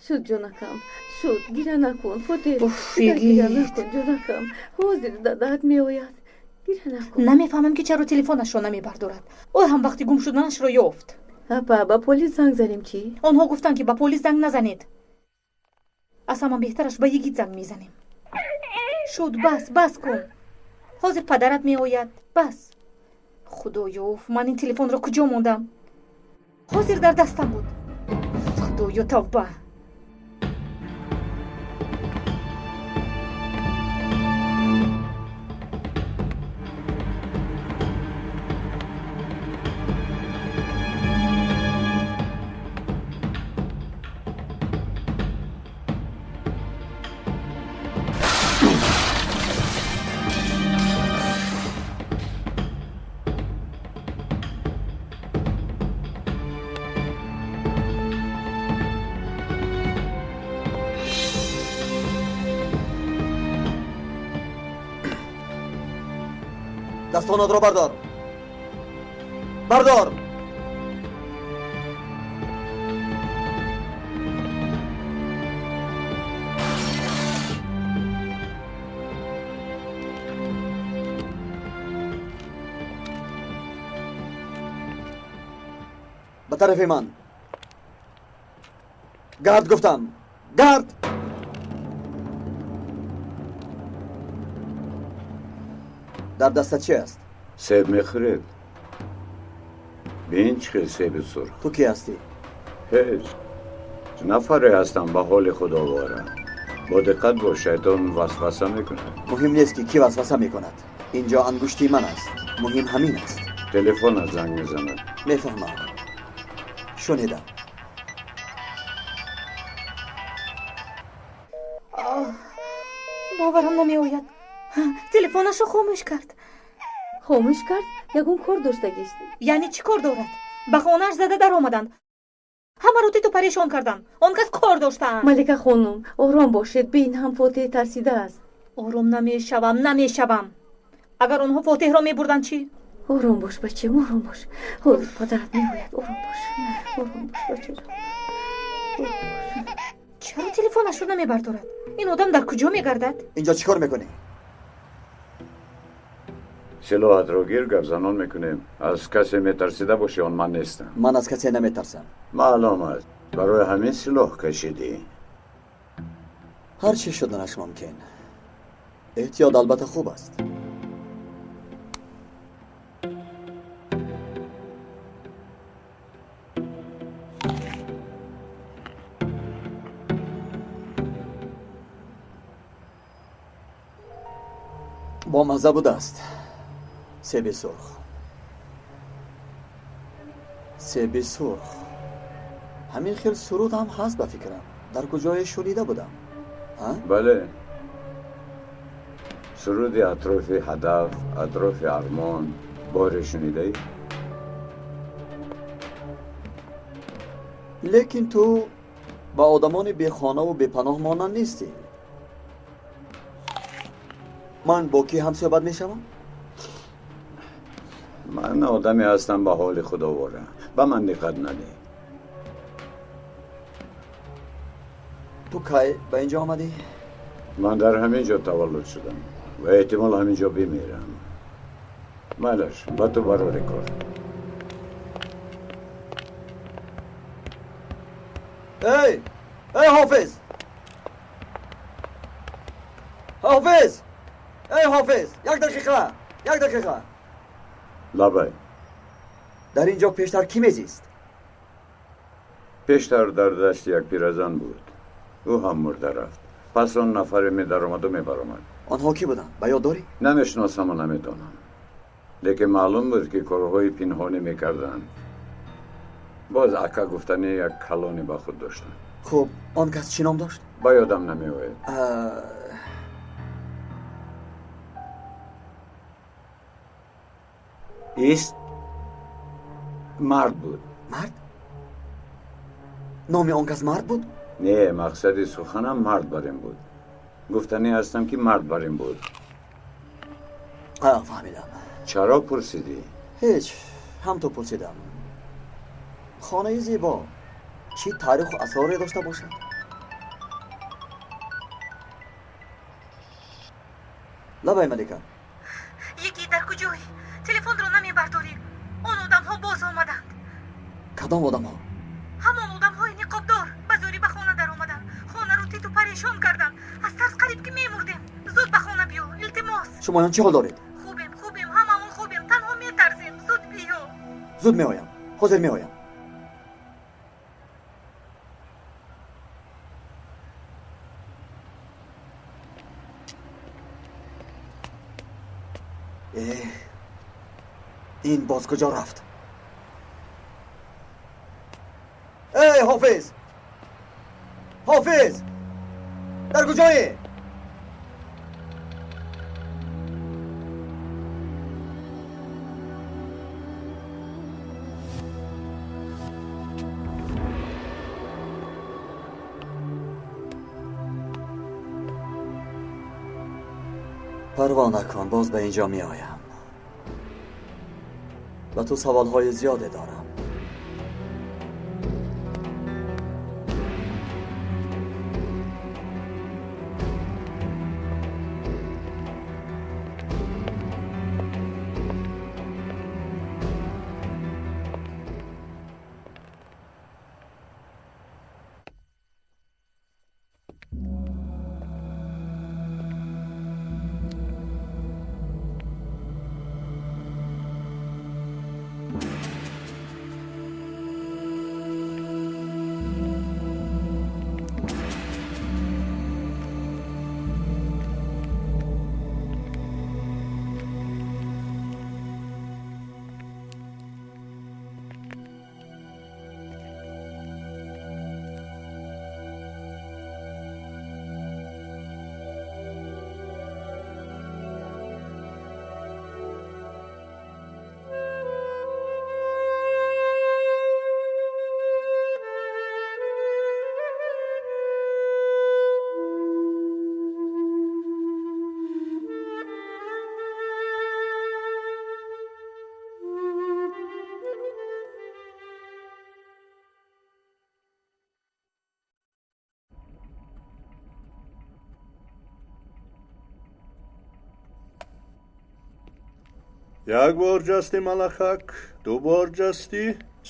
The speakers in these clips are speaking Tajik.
Шуд, ҷонакам, шуд, гиря накун, Фотеҳ. Гиря накун, ҷонакам, ҳозир дадаат меояд. Гиря накун. Намефаҳмам, ки чаро телефонашро намебардорад. Ӯ ҳам вақти гум шуданашро ёфт. Апа, ба полис занг занем чӣ? Онҳо гуфтанд, ки ба полис занг назанед. Аз ҳама беҳтараш ба йигит занг мезанем. Шуд, бас, бас кун. Ҳозир падарат меояд. Бас. Худоё, ман ин телефонро куҷо мондам? Ҳозир дар дастам буд. Худоё, тавба. Дастонатро бардор, бардор. Ба тарафи ман гард, гуфтам, гард. Дар дастат чи аст? Себ мехӯред? Бин, чӣ хел себи сурх. Ту кӣ ҳастӣ? Ҳеҷ, нафаре ҳастам, ба ҳоли худ овора. Бо диққат бош, шайтон васваса мекунад. Муҳим нест, ки кӣ васваса мекунад. Инҷо ангушти ман аст, муҳим ҳамин аст. Телефонат занг мезанад. Мефаҳмам, шунидам. Боварам намеояд, телефонашро хомӯш кард. Хомӯш кард? Ягон кор доштагист. Яъне чӣ кор дорад? Ба хонааш зада даромаданд, ҳамаро титу парешон карданд. Он кас кор доштаанд. Малика хонум, ором бошед, бин, ҳам Фотеҳ тарсидааст. Ором намешавам, намешавам. Агар онҳо Фотеҳро мебурданд чӣ? Ором бош, бачам, ором бош. Ҳозир падарат меояд. Ором бош, ором бош, бачаҷон. Чаро телефонашро намебардорад? Ин одам дар куҷо мегардад? Инҷо чӣ кор мекунӣ? Силоҳатро гир, гапзанон мекунем. Аз касе метарсида бошӣ, он ман нестам. Ман аз касе наметарсам. Маълум аст, барои ҳамин силоҳ кашидӣ. Ҳар чӣ шуданаш мумкин. Эҳтиёт албатта хуб аст. Бомазза будааст себи сурх, себи сурх. Ҳамин хел суруд ҳам ҳаст, ба фикрам, дар куҷое шунида будам. Бале, суруди атрофи ҳадаф, атрофи армон боре шунидаӣ? Лекин ту ба одамони бехонаву бепаноҳ монанд нестӣ. Ман бо кӣ ҳамсӯҳбат мешавам? Ман одаме ҳастам, ба ҳоли худ овора. Ба ман диққат надеҳ. Ту кай ба инҷо омадӣ? Ман дар ҳамин ҷо таваллуд шудам ва эҳтимол ҳамин ҷо бимирам. Майлаш, ба ту барори кор. Эй, эй, ҳофиз, ҳофиз, эй, ҳофиз, як дақиқа, як дақиқа. Лабай. Дар ин ҷо пештар кӣ мезист? Пештар дар дасти як пиразан буд. Ӯ ҳам мурда рафт. Пас он нафаре медаромаду мебаромад. Онҳо кӣ буданд, ба ёд дорӣ? Намешиносаму намедонам, лекин маълум буд, ки корҳои пинҳонӣ мекарданд. Боз ака гуфтани як калоне ба худ доштанд. Хуб, он кас чӣ ном дошт? Ба ёдам намеояд. Ист, мард буд. Мард? Номи он кас мард буд? Не, мақсади суханам мард бар ин буд. Гуфтанӣ ҳастам, ки мард бар ин буд. Фаҳмидам. Чаро пурсидӣ? Ҳеҷ, ҳам ту пурсидам. Хонаи зебо чӣ таъриху асроре дошта бошад? Лабай Малика. Йигит, дар куҷоӣ? Телефонро намебардорӣ. Он одамҳо боз омаданд. Кадом одамҳо? Ҳамон одамҳои ниқобдор ба зӯрӣ ба хона даромаданд. Хонаро титу парешон карданд. Аз тарс қариб ки мемурдем. Зуд ба хона биё, илтимос. Шумоён чӣ ҳол доред? Хубем, хубем, ҳамамон хубем. Танҳо метарсем. Зуд биё. Зуд меоям. Ҳозир меоям. Ин боз куҷо рафт? Эй, Ҳофиз! Ҳофиз! Дар куҷоӣ? Парво накун, боз ба инҷо меоям. Ба ту саволҳои зиёде дорам. Як бор ҷасти, малахак, ду бор ҷастӣ,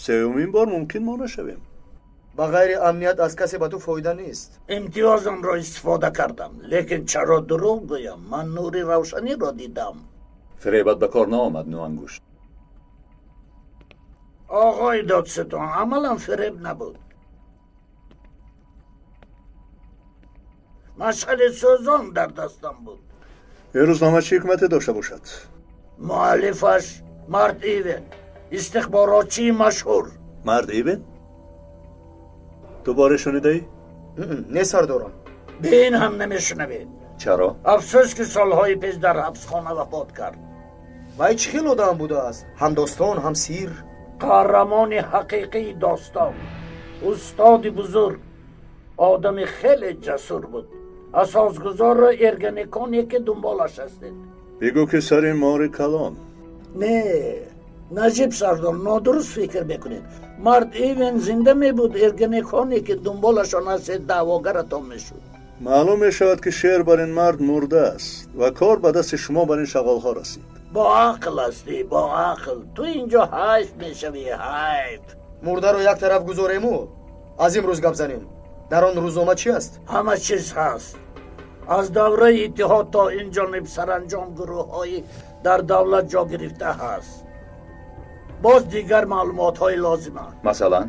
сеюмин бор мумкин мо нашавем. Ба ғайри амният аз касе ба ту фоида нест. Имтиёзамро истифода кардам, лекин чаро дурӯғ гӯям? Ман нури равшаниро дидам. Фиребат ба кор наомад, нуангушт. Оғои додситон, амалан фиреб набуд. Машъали сӯзон дар дастам буд. Ин рӯзнома чӣ ҳикмате дошта бошад? Муаллифаш Мард Ивен, истихборотчии машҳур. Мард Ивен? Ту боре шунидаӣ? Не, сардорам. Бе ин ҳам намешунавед. Чаро? Афсӯс, ки солҳои пеш дар ҳабсхона вафот кард. Вай чӣ хел одам будааст? Ҳам достон, ҳам сир. Қаҳрамони ҳақиқии достон, устоди бузург, одами хеле ҷасур буд. Асосгузорро эрганеконе ки дунболаш ҳастед. Бигӯ ки сари мори калон. Не, наҷиб сардор, нодуруст фикр мекунед. Мард Ивен зинда мебуд, эрганеконе ки дунболашон ҳастед даъвогаратон мешуд. Маълум мешавад, ки шер бар ин мард мурдааст ва кор ба дасти шумо бар ин шағолҳо расид. Бо ақл ҳастӣ, бо ақл. Ту инҷо ҳайф мешавӣ, ҳайф. Мурдаро як тараф гузорему аз имрӯз гап занем. Дар он рӯзнома чӣ аст? Ҳама чиз ҳаст. Аз давраи иттиҳод то ин ҷониб саранҷом гурӯҳҳои дар давлат ҷо гирифта ҳаст. Боз дигар маълумотҳои лозиманд. Масалан?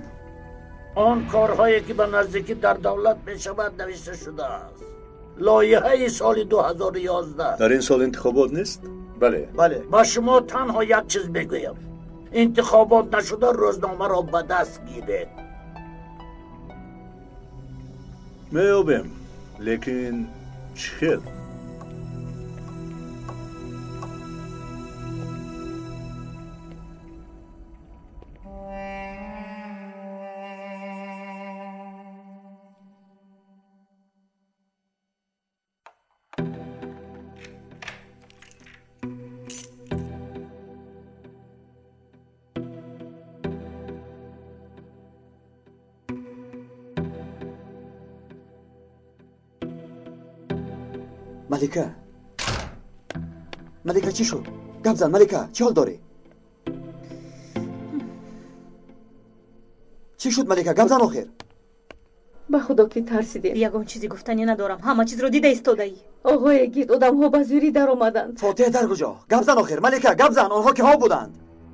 Он корҳое ки ба наздикӣ дар давлат мешавад навишта шудааст. Лоиҳаи соли 2011. Дар ин сол интихобот нест? Бале. Бале. Ба шумо танҳо як чиз мегӯям. Интихобот нашуда рӯзномаро ба даст гиред. Меёбем, лекин чӣ хел? Малика, Малика, чӣ шуд? Гап зан, Малика, чӣ ҳол дорӣ? Чӣ шуд, Малика? Гап зан охир. Ба худо ки тарсидем. Ягон чизе гуфтанӣ надорам. Ҳама чизро дида истодаӣ. Оғои Йигит, одамҳо ба зӯрӣ даромаданд. Фотеҳ дар куҷо? Гап зан охир. Малика, гап зан. Онҳо киҳо буданд?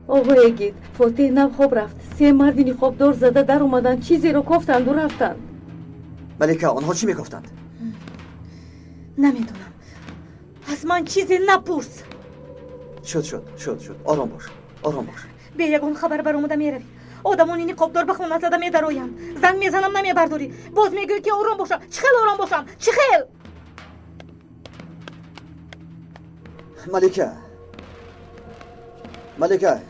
Оғои Йигит, Фотеҳ нав хоб рафт. Се марди ниқобдор зада даромаданд, чизеро кофтанду рафтанд. Малика, онҳо чӣ мекофтанд? Намедонам. Аз ман чизе напурс. Шуд, шуд, шуд, шуд. Ором бош, ором бош. Бе ягон хабар баромада меравӣ. Одамони ниқобдор ба хона зада медароянд. Занг мезанам, намебардорӣ. Боз мегӯӣ ки ором бошам. Чӣ хел ором бошам? Чӣ хел? Малика, Малика,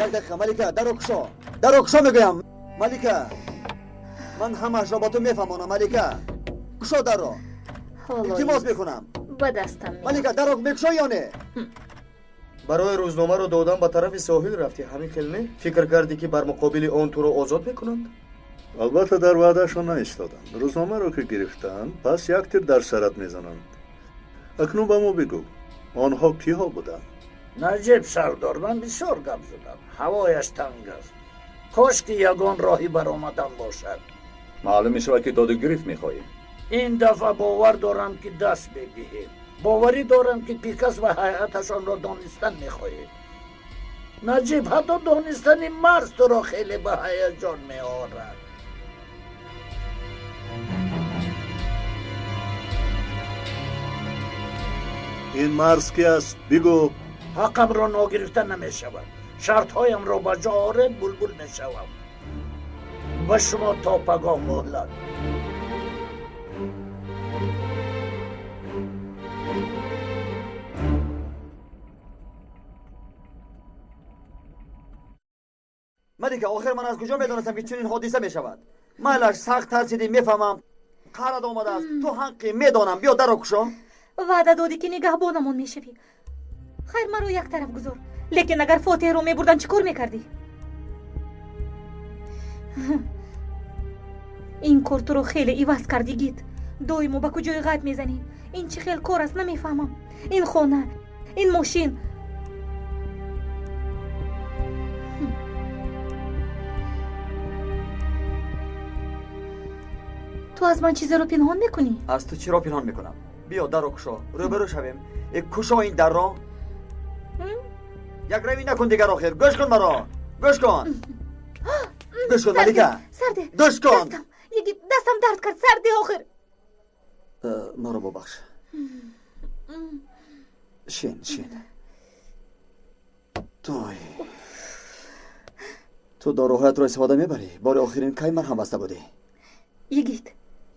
як дақиқа, Малика, даро кушо, даро кушо мегӯям. Малика, ман ҳамаашро ба ту мефаҳмонам. Малика, кушо дарро. Илтимос мекунам. Ба дастам. Малика, дарро мекушоӣ ё не? Барои рӯзномаро додан ба тарафи соҳил рафтӣ, ҳамин хел не? Фикр кардӣ ки бар муқобили он туро озод мекунанд? Албатта дар ваъдаашон наистоданд. Рӯзномаро ки гирифтанд, пас як тир дар сарат мезананд. Акнун ба мо бигӯ, онҳо киҳо буданд? Наҷиб сардор, ман бисёр гап задам. Ҳавояш танг аст. Кош ки ягон роҳи баромадан бошад. Маълум мешавад ки доду гирифт мехоҳӣ. Ин дафъа бовар дорам ки даст медиҳем. Боварӣ дорам ки Пикас ва ҳайаташонро донистан мехоҳед. Наҷиб, ҳатто донистани марз туро хеле ба ҳаяҷон меорад. Ин марз ки аст? Бигӯ. Ҳаққамро ногирифта намешавад. Шартҳоямро ба ҷо оред, булбул мешавам. Ба шумо то пагоҳ муҳлат. Малика, охир ман аз куҷо медонистам ки чунин ҳодиса мешавад? Майлаш, сахт тарсидӣ, мефаҳмам. Қаҳрат омадааст. Ту ҳаққӣ, медонам. Биё дарро кушо. Ваъда додӣ ки нигаҳбонамон мешавӣ. Хайр, маро як тараф гузор. Лекин агар Фотеҳро мебурданд, чӣ кор мекардӣ? Ин кор туро хеле иваз кард, Йигит. Доимо ба куҷои ғайб мезанӣ. Ин чӣ хел кор аст, намефаҳмам. Ин хона, ин мошин. Ту аз ман чизеро пинҳон мекунӣ? Аз ту чиро пинҳон мекунам? Биё дарро кушо, рӯбарӯ шавем. Кушо ин дарро. Як равӣ накун дигар охир. Гӯш кун маро. Гӯш кун. Гӯш кун, Малика. Сарде. Гӯш кун. Йигит, дастам дард кард. Сарде охир. Маро бубахш. Шин, шин. Той. Ту доруҳоятро истифода мебарӣ? Бори охирин кай марҳам баста будӣ? Йигит,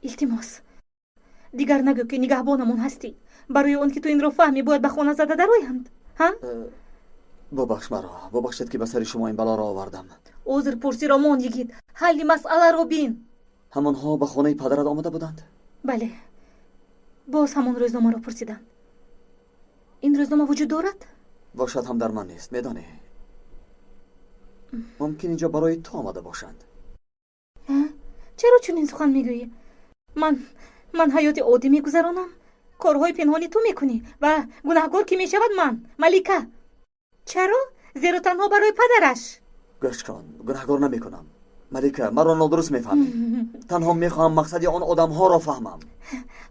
илтимос. Дигар нагӯ ки нигаҳбонамон ҳастӣ. Барои он ки ту инро фаҳмӣ, бояд ба хона зада дароянд. Ҳа? Бубахш маро. Бубахшед ки ба сари шумо ин балоро овардам. Узр пурсиро мон, Йигит. Ҳалли масъаларо бин. Ҳамонҳо ба хонаи падарат омада буданд? Бале. Боз ҳамон рӯзномаро пурсиданд. Ин рӯзнома вуҷуд дорад? Бошад ҳам дар ман нест, медонӣ. Мумкин инҷо барои ту омада бошанд. Чаро чунин сухан мегӯӣ? Ман ҳаёти оддӣ мегузаронам. Корҳои пинҳонӣ ту мекунӣ ва гунаҳгор кӣ мешавад? Ман, Малика. Чаро? Зеро танҳо барои падараш. Гӯш кун, гунаҳгор намекунам. Малика, маро нодуруст мефаҳмӣ. Танҳо мехоҳам мақсади он одамҳоро фаҳмам.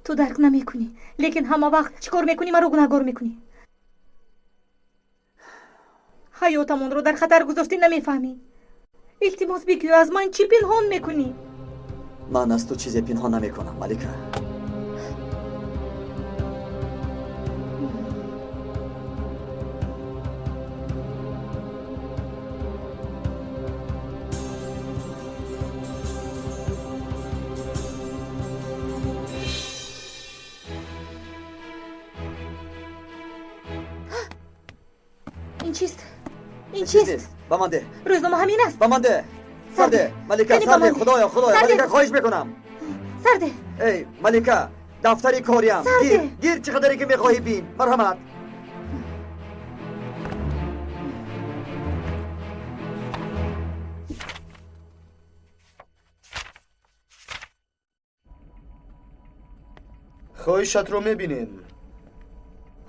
Ту дарк намекунӣ, лекин ҳама вақт чӣ кор мекунӣ, маро гунаҳгор мекунӣ. Ҳаётамонро дар хатар гузоштӣ, намефаҳмӣ. Илтимос бигӯ, аз ман чӣ пинҳон мекунӣ? Ман аз ту чизе пинҳон намекунам, Малика. Ин чист? Ин чист? Ба ман деҳ. Рӯзнома ҳамин аст. Ба ман деҳ. Сарде, Малика, сарде, худоё, худоё, Малика, хоҳиш мекунам. Сарде. Эй, Малика, дафтари кориам. Гир, гир, чӣ қадаре ки мехоҳӣ бин. Марҳамат. Хоҳишатро мебинем.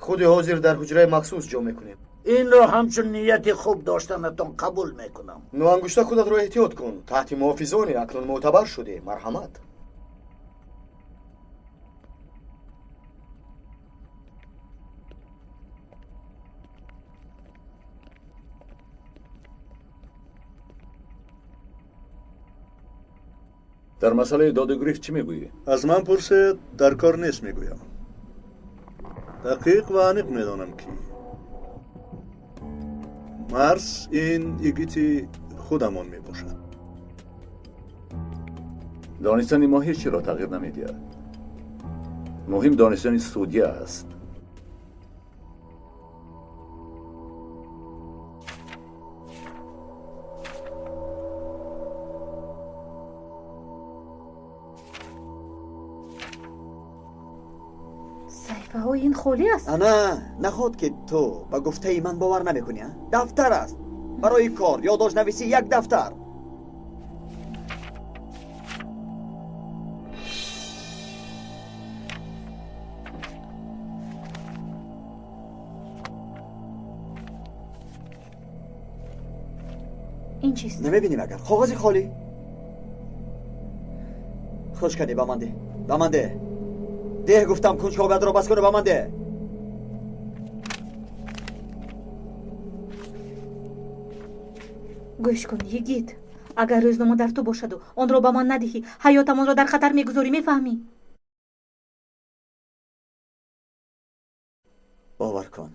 Худи ҳозир дар ҳуҷраи махсус ҷо мекунем. Инро ҳамчун нияти хуб доштанатон қабул мекунам. Нуангушта худатро эҳтиёт кун. Таҳти муҳофизоне акнун мӯътабар шудӣ. Марҳамат. Дар масъалаи доду гирифт чӣ мегӯӣ? Аз ман пурсед, дар кор нест мегӯям. Дақиқ ва аниқ медонам ки марз ин игити худамон мебошад. Донистани мо ҳеҷ чиро тағйир намедиҳад. Муҳим донистани судья аст. Саҳифаҳои ин холӣ аст. Ана, наход ки ту ба гуфтаи ман бовар намекунӣ, а? Дафтар аст. Барои кор, ёддоштнависӣ як дафтар. Ин чист? Намебинӣ магар? Коғази холӣ. Хуш кардӣ, ба ман деҳ. Ба ман деҳ. Деҳ гуфтам, кунҷковиятро бас куну ба ман деҳ. Гӯш кун, йигит. Агар рӯзнома дар ту бошаду онро ба ман надиҳӣ, ҳаётамонро дар хатар мегузорӣ, мефаҳмӣ? Бовар кун,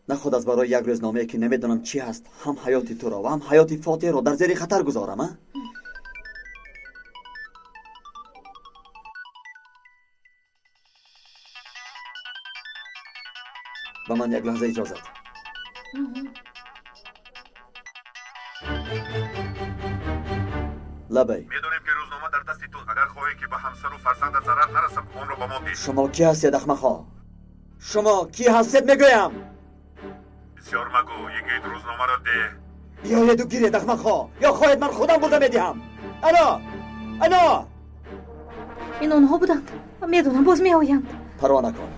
наход аз барои як рӯзномае ки намедонам чӣ ҳаст, ҳам ҳаёти туро ва ҳам ҳаёти Фотеҳро дар зери хатар гузорам, а? Ба ман як лаҳза иҷозат. Лабай. Медонем ки рӯзнома дар дасти ту. Агар хоҳӣ ки ба ҳамсару фарзандат зарар нарасад, онро ба мо деҳ. Шумо кӣ ҳастед, ахмақҳо? Шумо кӣ ҳастед, мегӯям? Бисёр магӯ, йигит, рӯзномаро деҳ. Биёеду гиред, ахмақҳо, ё хоҳед ман худам бурда медиҳам. Ало, ало! Ин онҳо буданд. Медонам, боз меоянд. Парво накун.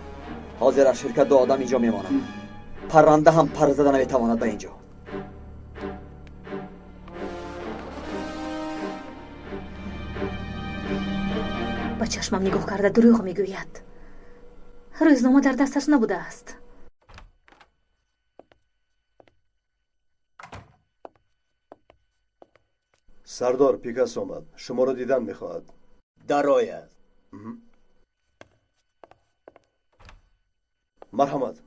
Ҳозир аз ширкат ду одам инҷо мемонанд. Парранда ҳам пар зада наметавонад ба инҷо. Ба чашмам нигоҳ карда дурӯғ мегӯяд. Рӯзнома дар дасташ набудааст. Сардор, Пикас омад. Шуморо дидан мехоҳад. Дарояд. Марҳамат.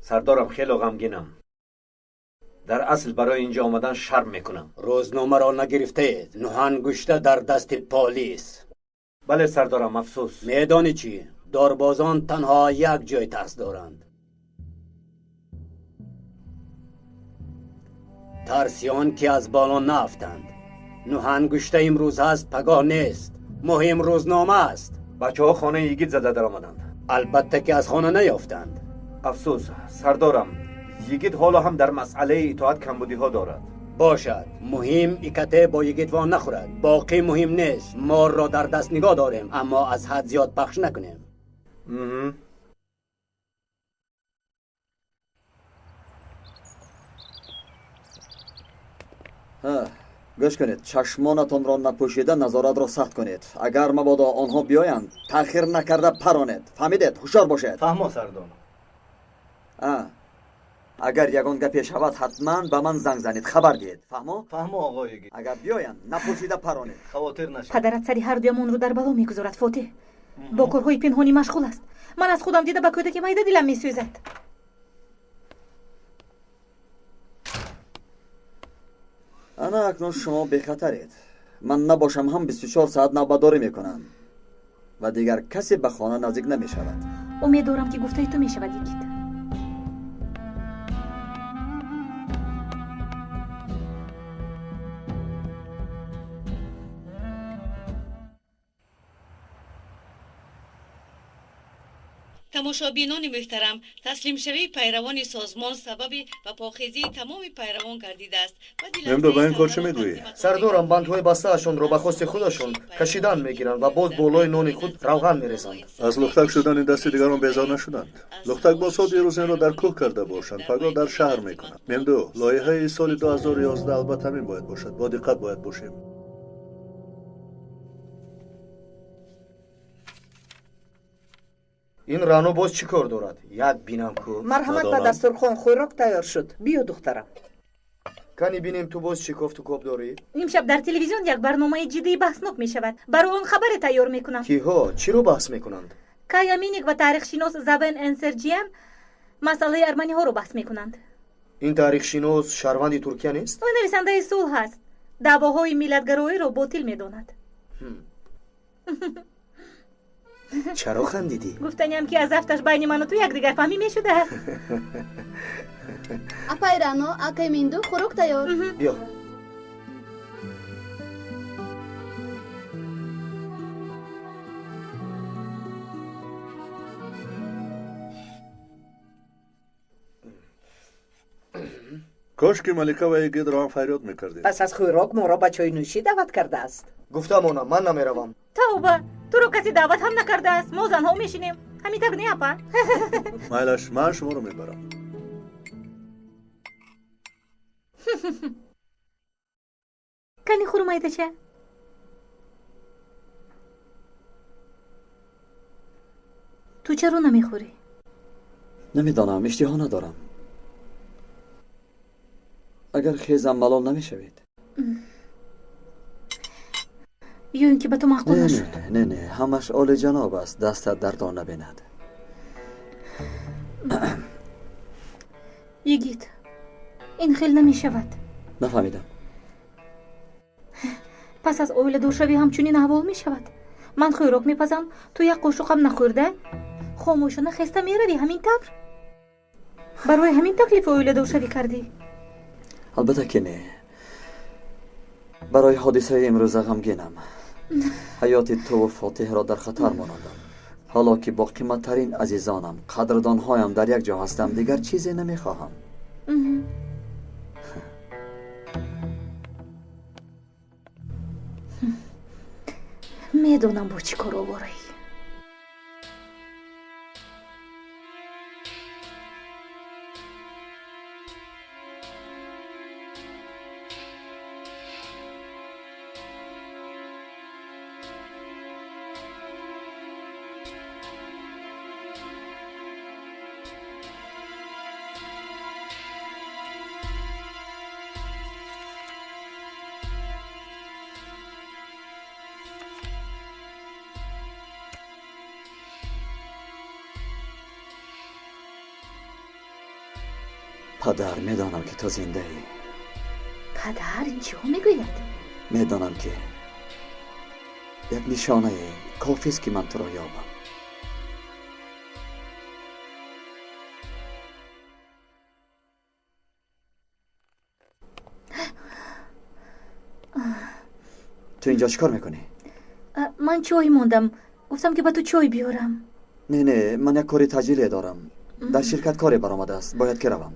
Сардорам, хело ғамгинам. Дар асл барои инҷо омадан шарм мекунам. Рӯзномаро нагирифтаед. Нуҳангушта дар дасти полис. Бале, сардорам, афсӯс. Медонӣ чӣ? Дорбозон танҳо як ҷой тарс доранд. Тарси он ки аз боло наафтанд. Нуҳангушта имрӯз ҳаст, пагоҳ нест. Муҳим рӯзнома аст. Бачаҳо хонаи йигит зада даромаданд. Албатта ки аз хона наёфтанд. Афсӯс, сардорам, йигит ҳоло ҳам дар масъалаи итоат камбудиҳо дорад. Бошад, муҳим икате бо йигит во нахӯрад. Боқӣ муҳим нест. Морро дар даст нигоҳ дорем, аммо аз ҳад зиёд пахш накунем. Гӯш кунед, чашмонатонро напӯшида назоратро сахт кунед. Агар мабодо онҳо биёянд, таъхир накарда паронед. Фаҳмидед? Ҳушёр бошед. Фаҳмо, сардор. Агар ягон гапе шавад, ҳатман ба ман занг занед, хабар диҳед. Фаҳмо? Фаҳмо, оғои йигит. Агар биёянд, напӯшида паронед. Хавотир нашавед. Падарат сари ҳардуямонро дар бало мегузорад, Фотеҳ. Бо корҳои пинҳонӣ машғул аст. Ман аз худам дида ба кӯдаки майда дилам месӯзад. Ана акнун шумо бехатаред. Ман набошам ҳам 24 соат навбатдорӣ мекунам ва дигар касе ба хона наздик намешавад. Умед дорам ки гуфтаи ту мешавад, йигит. Тамошобинони муҳтарам, таслимшавии пайравони созмон сабаби ба похезии тамоми пайравон гардидааст. Мемду, ба ин кор чӣ мегӯӣ? Сардорам, бандҳои бастаашонро ба хости худашон кашидан мегиранд ва боз болои нони худ равған мерезанд. Аз лухтак шудани дасти дигарон безор нашуданд. Лухтакбозҳо дирӯз инро дар кӯҳ карда бошанд, пагоҳ дар шаҳр мекунанд. Мемду, лоиҳаи соли 2011 албатта ҳамин бояд бошад. Бо диққат бояд бошем. Ин Рано боз чӣ кор дорад? Як бинам ку. Марҳамат, ба дастурхон, хӯрок тайёр шуд. Биё, духтарам. Кани бинем, ту боз чӣ кофту коб дорӣ? Имшаб дар телевизион як барномаи ҷиддии баҳснок мешавад. Барои он хабаре тайёр мекунам. Киҳо чиро баҳс мекунанд? Кая Миник ва таърихшинос Завен Энсерҷиян масъалаи арманиҳоро баҳс мекунанд. Ин таърихшинос шаҳрванди Туркия нест? Ӯ нависандаи сулҳ аст. Даъвоҳои миллатгароиро ботил медонад. Чаро хандидӣ? Гуфтаниам, ки аз афташ байни ману ту якдигарфаҳмӣ мешудааст. Апай Рано, акай Минду, хӯрок тайёр. Биё. Кош ки Малика ва Игидро ҳам фарёд мекардед. Пас аз хӯрок моро ба чойнӯшӣ даъват кардааст. Гуфтамонам, ман намеравам. Тавба, туро касе даъват ҳам накардааст. Мо занҳо мешинем. Ҳамин так не, апа? Майлаш, ман шуморо мебарам. Кани хурмайдача. Ту чаро намехӯрӣ? Намедонам, иштиҳо надорам. Агар хезам малол намешавед. Ё ин ки ба ту маъқул нашуд? Не, не, ҳамаш олиҷаноб аст, дастат дардон набинад. Йигит, ин хел намешавад. Нафаҳмидам. Пас аз оиладоршавӣ ҳамчунин аҳвол мешавад. Ман хӯрок мепазам, ту як қошуқам нахӯрда, хомӯшона хеста меравӣ, ҳамин тавр? Барои ҳамин таклифи оиладоршавӣ кардӣ? Албатта ки не. Барои ҳодисаи имрӯза ғамгинам. Ҳаёти туву Фотиҳро дар хатар монондам. Ҳоло ки бо қиматтарин азизонам, қадрдонҳоям дар як ҷо ҳастам, дигар чизе намехоҳам. Медонам, бо чӣ кор овораӣ. Падар, медонам ки ту зиндаӣ. Падар, ин чиҳо мегӯяд? Медонам ки як нишонае кофист, ки ман туро ёбам. Ту инҷо чӣ кор мекунӣ? Ман чой мондам. Гуфтам, ки ба ту чой биёрам. Не, не, ман як кори таъҷиле дорам. Дар ширкат коре баромадааст, бояд ки равам.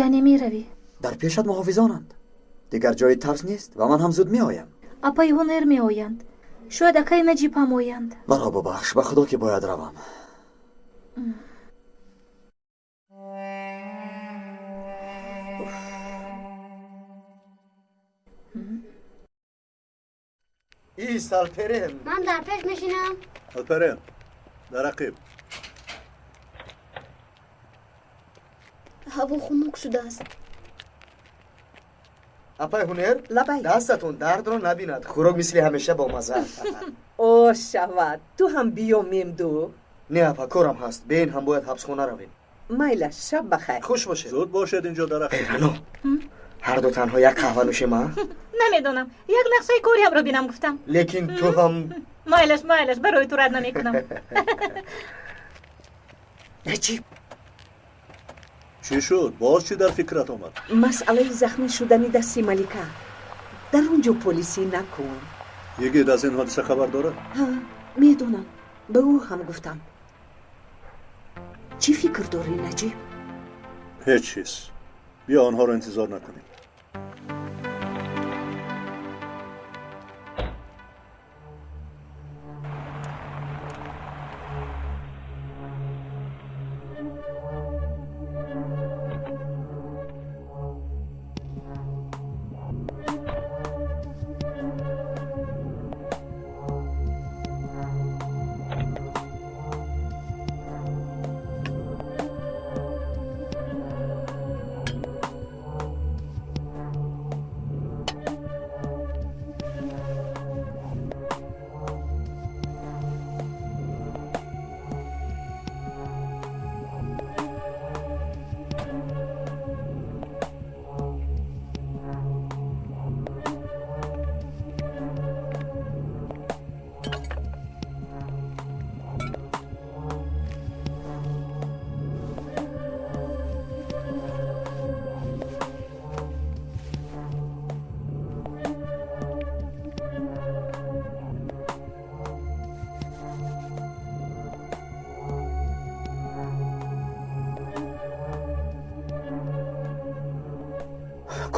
Яъне меравӣ? Дар пешат муҳофизонанд. Дигар ҷои тарс нест ва ман ҳам зуд меоям. Апаи Ҳунер меоянд. Шояд акаи Наҷиб ҳам оянд. Маро бубахш, ба худо ки бояд равам. Ист, Алперен. Ман дар пеш мешинам. Алперен, дар ақиб. Ҳаво хунук шудааст. Апай Ҳунер, лабай, дастатон дардро набинад. Хӯрок мисли ҳамеша бомаза. О, шавад, ту ҳам биё, Мемду. Не, апа, корам ҳаст. Бе ин ҳам бояд ҳабсхона равем. Майлаш, шаб бахайр. Хуш бошед. Зуд бошед инҷо дар ақиб. Рано, ҳарду танҳо як қаҳва нӯшем, а? Намедонам, як нақшаи кориамро бинам гуфтам. Лекин ту ҳам. Майлаш, майлаш, барои ту рад намекунам. Наҷиб. Чӣ шуд? Боз чӣ дар фикрат омад? Масъалаи захмӣ шудани дасти Малика. Дар он ҷо полисӣ накун. Йигит аз ин ҳодиса хабар дорад? Ҳа, медонам. Ба ӯ ҳам гуфтам. Чӣ фикр дорӣ, Наҷиб? Ҳеҷ чиз. Биё онҳоро интизор накунем.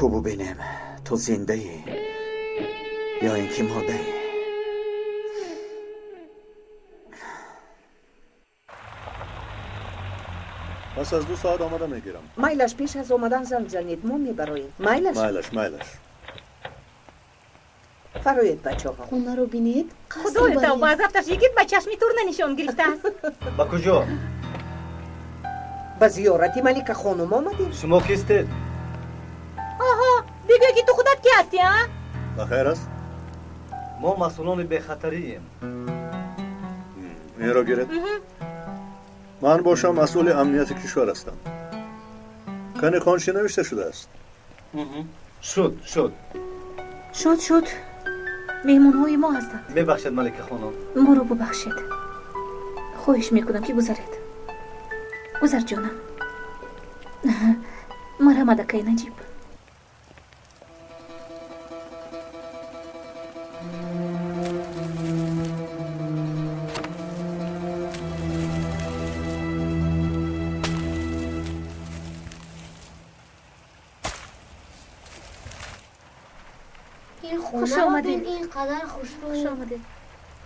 Ку бубинем, ту зиндаӣ ё ин ки мурдаӣ. Пас аз 2 соат омада мегирам. Майлаш, пеш аз омадан занг занед, мо мебароем. Майлаш? Майлаш, майлаш. Фароед, бачаҳо. Хонаро бинед, қаср. Худои тавба, аз афташ йигит ба чашми турна нишон гирифтааст. Ба куҷо? Ба зиёрати Малика хонум омадем. Шумо кистед? Оҳо, бигӯй ки ту худат ки ҳастӣ, а? Ба хайр аст? Мо масъулони бехатарием. Инро гиред. Ман бошам масъули амнияти кишвар ҳастам. Кани хон чӣ навишта шудааст? Шуд, шуд. Шуд, шуд. Меҳмонҳои мо ҳастанд. Мебахшед, Малика хонум. Моро бубахшед. Хоҳиш мекунам ки гузаред. Гузар, ҷонам. Марҳамат, акаи Наҷиб. Хуш омадед. Ин қадар хушрӯ. Хуш омадед.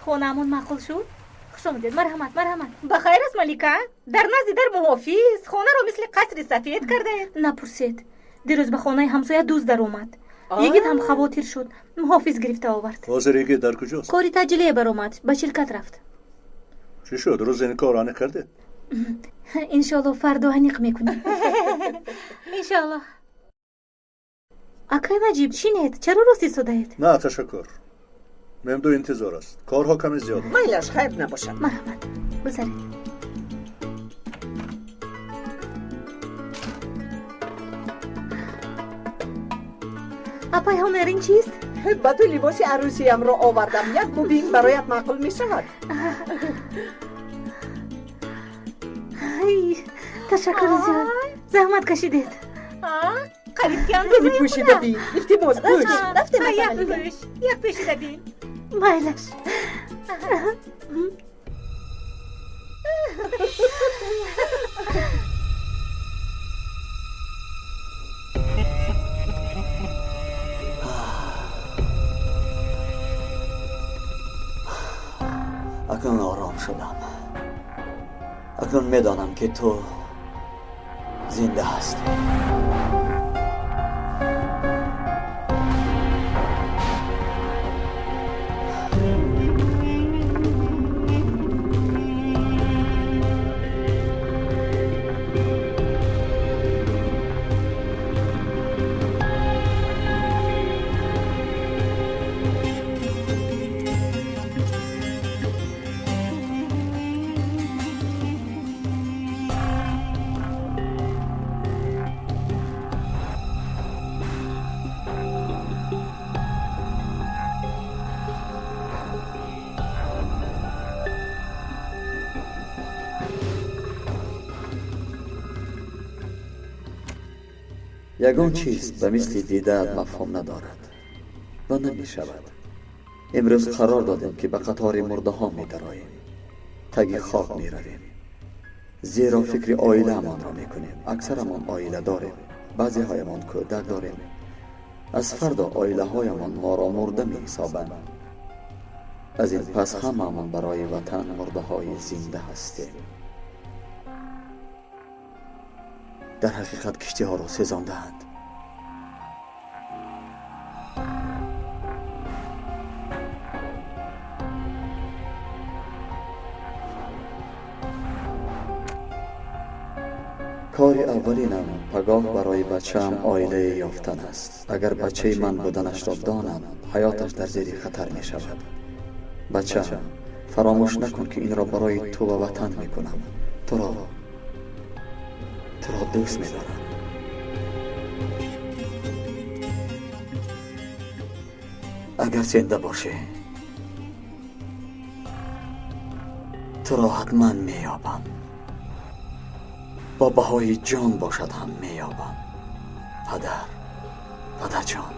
Хонаамон маъқул шуд? Хуш омадед. Марҳамат, марҳамат. Ба хайр аст, Малика? Дар назди дар муҳофиз хонаро мисли қасри сафед кардаед. Напурсед. Дирӯз ба хонаи ҳамсоя дузд даромад. Йигит ҳам хавотир шуд. Муҳофиз гирифта овард. Ҳозир йигит дар куҷост? Кори таъҷилие баромад. Ба ширкат рафт. Чӣ шуд? Рӯзи ин корро аниқ кардед? Иншоалло фардо аниқ мекунем. Иншоалло. Акай Наҷиб, чинед? Чаро рост истодаед? На, ташаккур. Мемду интизор аст. Корҳо каме зиёд. Майлаш, хайр набошад. Марҳамат, гузаред. Апай ҳунар, ин чист? Ба ту либоси арӯсиямро овардам. Як бубин, бароят маъқул мешавад. Ай, ташаккур зиёд. Заҳмат кашидед. Қариб ки андозаи пӯшида бин. Илтимос, пӯш. Рафтем, як пӯш, як пӯшида бин. Майлаш. Акнун ором шудам. Акнун медонам ки ту зинда ҳастӣ. Ягон чиз ба мисли дидаат мафҳум надорад ва намешавад. Имрӯз қарор додем ки ба қатори мурдаҳо медароем, таги хок меравем. Зеро фикри оилаамонро мекунем. Аксарамон оила дорем, баъзеҳоямон кӯдак дорем. Аз фардо оилаҳоямон моро мурда меҳисобанд. Аз ин пас ҳамаамон барои ватан мурдаҳои зинда ҳастем. Дар ҳақиқат киштиҳоро сӯзондаанд. Кори аввалинам пагоҳ барои бачаам оилае ёфтан аст. Агар бачаи ман буданашро донам, ҳаёташ дар зери хатар мешавад. Бачаам, фаромӯш накун, ки инро барои ту ва ватан мекунам. Туро дӯст медорам. Агар зинда бошӣ, туро ҳатман меёбам. Бо баҳои ҷон бошад ҳам меёбам. Падар, падарҷон.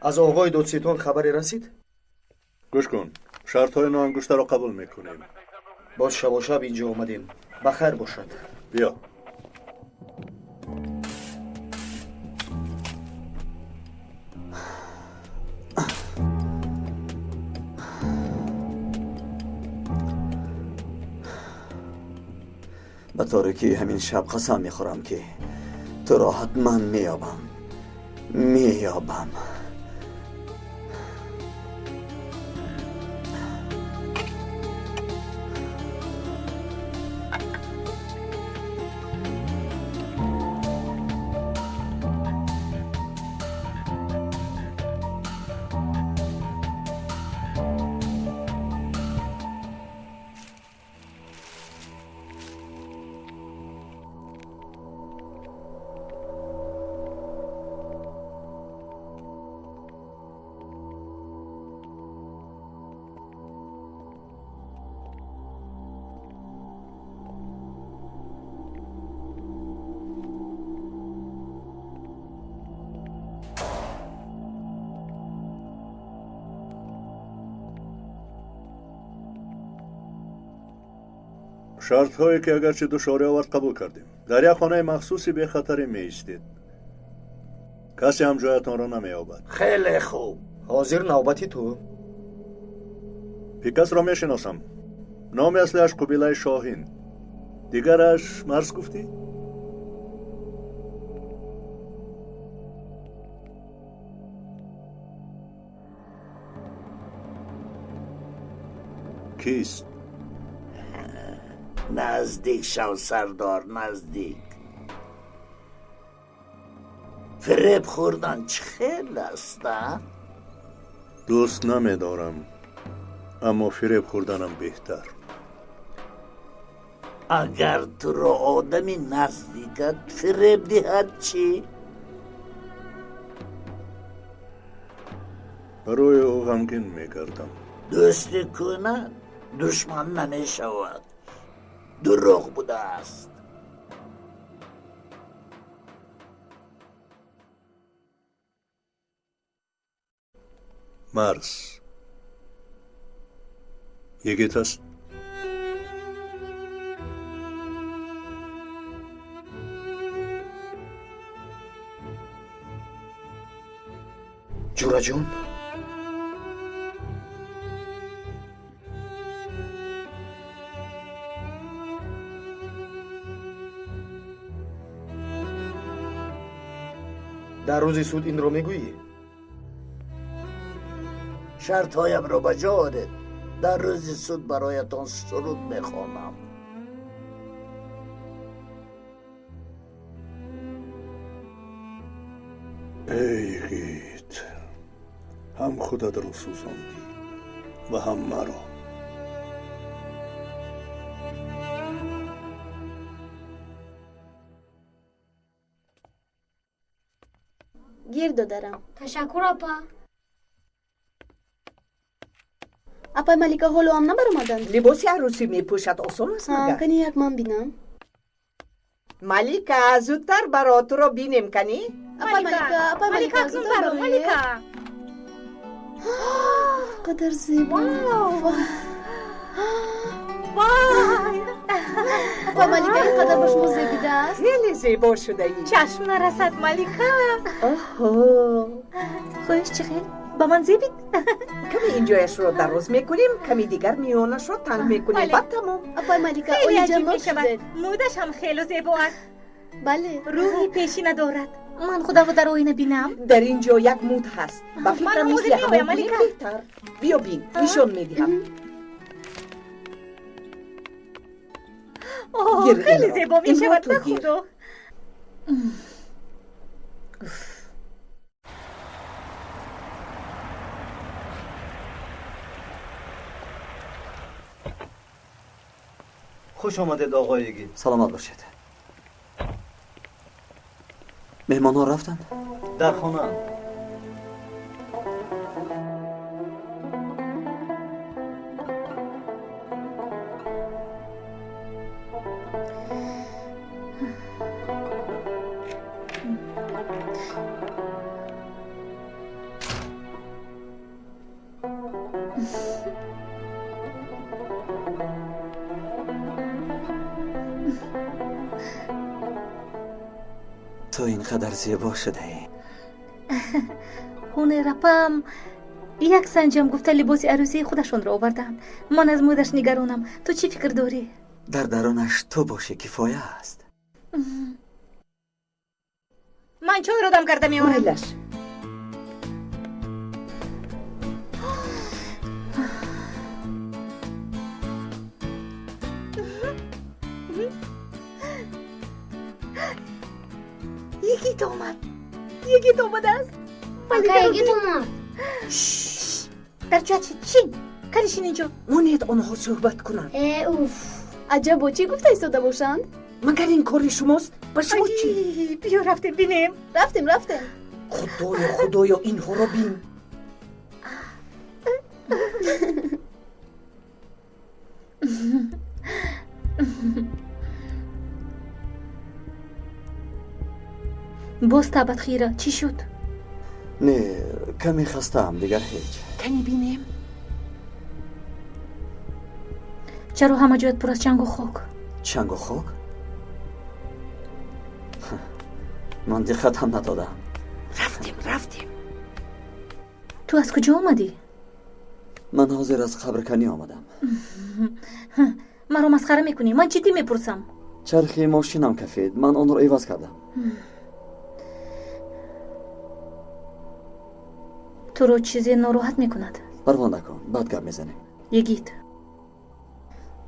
Аз оғои додситон хабаре расид? Гӯш кун, шартҳои ноангуштаро қабул мекунем. Боз шабошаб инҷо омадем. Ба хайр бошад. Биё. Ба торикии ҳамин шаб қасам мехӯрам, ки туро ҳатман меёбам. Меёбам. Шартҳое ки агарчи душворӣ овард қабул кардем. Дар як хонаи махсуси бехатарӣ меистед. Касе ҳам ҷоятонро намеёбад. Хеле хуб. Ҳозир навбати ту. Пикасро мешиносам. Номи аслиаш Қубилаи Шоҳин. Дигараш Марс гуфтӣ? Кист? Наздик шав, сардор, наздик. Фиреб хӯрдан чӣ хел аст, а? Дӯст намедорам, аммо фиреб хӯрданам беҳтар. Агар туро одами наздикат фиреб диҳад чӣ? Барои ӯ ғамгин мегардам. Дӯсти кӯна душман намешавад. Дурӯғ будааст. Марс йигит аст? Ҷураҷон? Дар рӯзи суд инро мегӯӣ? Шартҳоямро ба ҷо оред. Дар рӯзи суд бароятон суруд мехонам. Эй йигит, ҳам худатро сӯзондӣ ва ҳам маро. Гир додарам. Ташаккур, апа. Апай Малика ҳоло ҳам набаромаданд? Либоси арӯсӣ мепӯшад, осон аст магар? Кани як ман бинам. Малика, зудтар баро, туро бинем кани. Апай Малика, апай Малика, акнун баро, Малика. Қадар зебо. Вай! Апай Малика, ин қадар ба шумо зебидааст. Хеле зебо шудаӣ. Чашм нарасад, Малика. Оҳо. Хоҳиш чӣ хел? Ба ман зебид? Каме инҷояшро дароз мекунем, ками дигар миёнашро танг мекунем, баъд тамом. Апай Малика, хеле аҷиб олиҷаноб мешавад. шудед. Мӯдаш ҳам хело зебо аст. Бале. Рӯҳи пешӣ надорад. Ман худамро дар оина бинам. Дар ин ҷо як муд ҳаст. Ба фикрам Ман мисли ҳозир меоям, ҳамон Малика. беҳтар. Биё бин, нишон медиҳам. Оҳ, Гир хеле инро. зебо Инро мешавад, ту ба гир. худо. Хуш омадед, оғои Йигит. Саломат бошед. Меҳмонҳо рафтанд? Дар хонаанд. Ту ин қадар зебо шудаӣ. Ҳунерапаам як санҷам гуфта либоси арӯсии худашонро оварданд. Ман аз мӯдаш нигаронам. Ту чӣ фикр дорӣ? Дар дарунаш ту бошӣ кифоя аст. Ман чойро дам карда меорам. Майлаш. Йигит омад. Йигит омадааст. Ака, Йигит омад. Дар ҷоят шин, шин. Кани шин инҷо. Монед онҳо суҳбат кунанд. Э, уф. Аҷаб, бо чӣ гуфта истода бошанд? Магар ин кори шумост? Ба шумо чӣ? Ай, биё рафтем бинем. Рафтем, рафтем. Худоё, худоё, инҳоро бин. Боз табат хира, чӣ шуд? Не, каме хастаам, дигар ҳеҷ. Кани бинем. Чаро ҳама ҷоят пур аз чангу хок? Чангу хок? Ман диққат ҳам надодам. Рафтем, рафтем. Ту аз куҷо омадӣ? Ман ҳозир аз қабрканӣ омадам. Маро масхара мекунӣ? Ман ҷиддӣ мепурсам. Чархи мошинам кафид, ман онро иваз кардам. Туро чизе нороҳат мекунад? Парво накун, баъд гап мезанем. Йигит,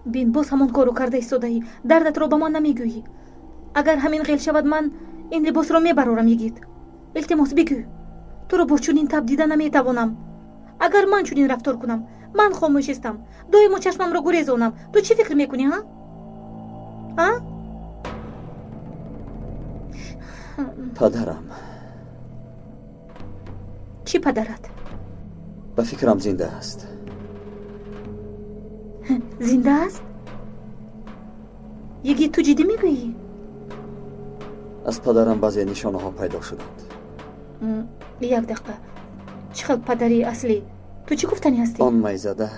бин, боз ҳамон корро карда истодаӣ. Дардатро ба ман намегӯӣ. Агар ҳамин ғел шавад, ман ин либосро мебарорам. Йигит, илтимос, бигӯ. Туро бо чунин таб дида наметавонам. Агар ман чунин рафтор кунам, ман хомӯшистам, доимо чашмамро гурезонам, ту чӣ фикр мекунӣ, ҳа? А? Падарам. Чӣ падарат? Ба фикрам зинда аст. Зинда аст? Йигит, ту ҷиддӣ мегӯӣ? Аз падарам баъзе нишонаҳо пайдо шуданд. Як дақиқа. Чӣ хел падари аслӣ? Ту чӣ гуфтанӣ ҳастӣ? Он майзада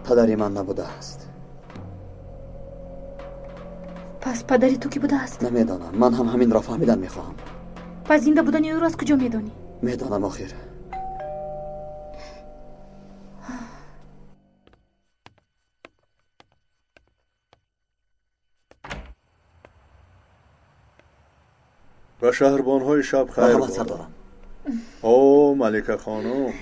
падари ман набудааст. Пас падари ту кӣ будааст? Намедонам, ман ҳам ҳаминро фаҳмидан мехоҳам. Пас зинда будани ӯро аз куҷо медонӣ? Медонам охир. Ба шаҳрбонҳои шаб хайр Марҳамат, бод. сардорам. О, Малика хонум,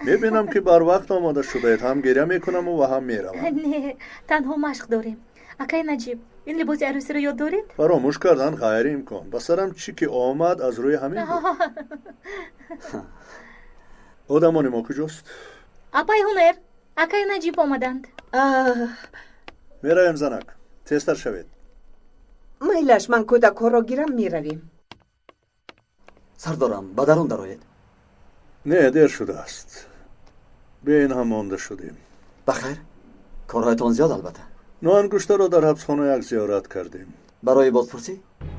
мебинам ки барвақт омода шудаед. Ҳам гиря мекунаму ва ҳам меравам. Не, танҳо машқ дорем. Акай Наҷиб, ин либоси арӯсиро ёд доред? Фаромӯш кардан ғайриимкон. Ба сарам чӣ ки омад, аз рӯи ҳамин буд. Одамони мо куҷост? Апай Ҳунер, акай Наҷиб омаданд. Меравем, занак, тезтар шавед. Майлаш, ман кӯдакҳоро гирам, меравем. Сардорам, ба дарун дароед. Не, дер шудааст. Бе ин ҳам монда шудем. Ба хайр, корҳоятон зиёд албатта. Ноангуштаро дар ҳабсхона як зиёрат кардем. Барои бозпурсӣ?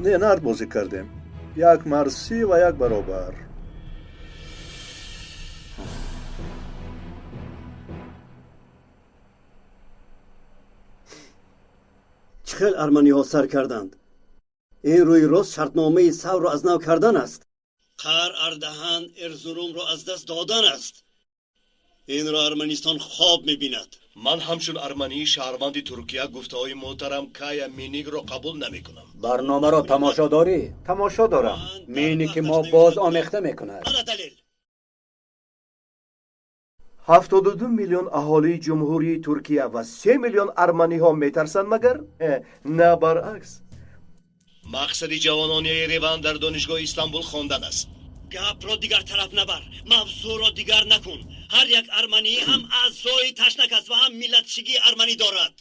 Не, нард бозӣ кардем. Як марси ва як баробар. Чӣ хел арманиҳо сар карданд? Ин рӯи рост шартномаи саврро аз нав кардан аст. Қар Ардаҳан Эрзурумро аз даст додан аст. Инро Арманистон хоб мебинад. Ман ҳамчун армании шаҳрванди Туркия гуфтаҳои муҳтарам Кая Миникро қабул намекунам. Барномаро тамошо дорӣ? Тамошо дорам. Миники мо боз омехта мекунад. 72 миллион аҳолии Ҷумҳурии Туркия ва 3 миллион арманиҳо метарсанд магар? На, баръакс. Мақсади ҷавонони Ереван дар донишгоҳи Истанбул хондан аст. Гапро дигар тараф набар, мавзӯъро дигар накун. Ҳар як арманӣ ҳам аъзои ташнак аст ва ҳам миллатчигии арманӣ дорад.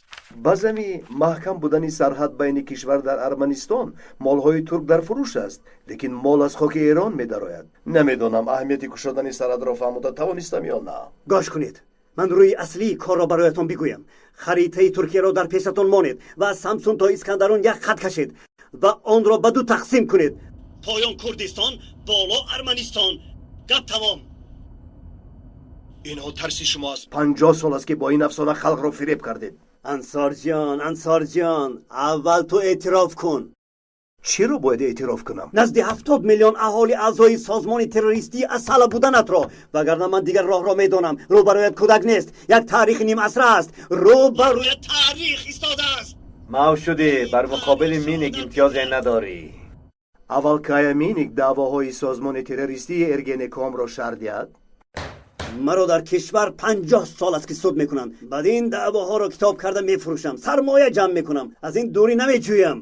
Ба зами маҳкам будани сарҳад байни кишвар дар Арманистон молҳои турк дар фурӯш аст, лекин мол аз хоки Эрон медарояд. Намедонам аҳамияти кушодани сарҳадро фаҳмода тавонистам ё на. Гӯш кунед, ман рӯи аслии корро бароятон бигӯям. Харитаи Туркияро дар пешатон монед ва аз Самсун то Искандарун як хат кашед ва онро ба ду тақсим кунед. Поён Курдистон, боло Арманистон. Гап тамом. Инҳо тарси шумо аст. 50 сол аст ки бо ин афсона халқро фиреб кардед. Ансорҷон, Ансорҷон, аввал ту эътироф кун. Чиро бояд эътироф кунам? Назди 70 миллион аҳоли аъзои созмони террористии Асала буданатро. Вагарна ман дигар роҳро медонам. Рӯ бароят кӯдак нест, як таърихи нимасра аст. Рӯ бароят таърих истодааст. Мав шудӣ, бар муқобили Миник имтиёзе надорӣ. Аввал Кая Миник даъвоҳои созмони террористии Эргенекомро шарҳ диҳад. Маро дар кишвар 50 сол аст ки суд мекунанд. Баъд ин даъвоҳоро китоб карда мефурӯшам, сармоя ҷамъ мекунам, аз ин дурӣ намеҷӯям.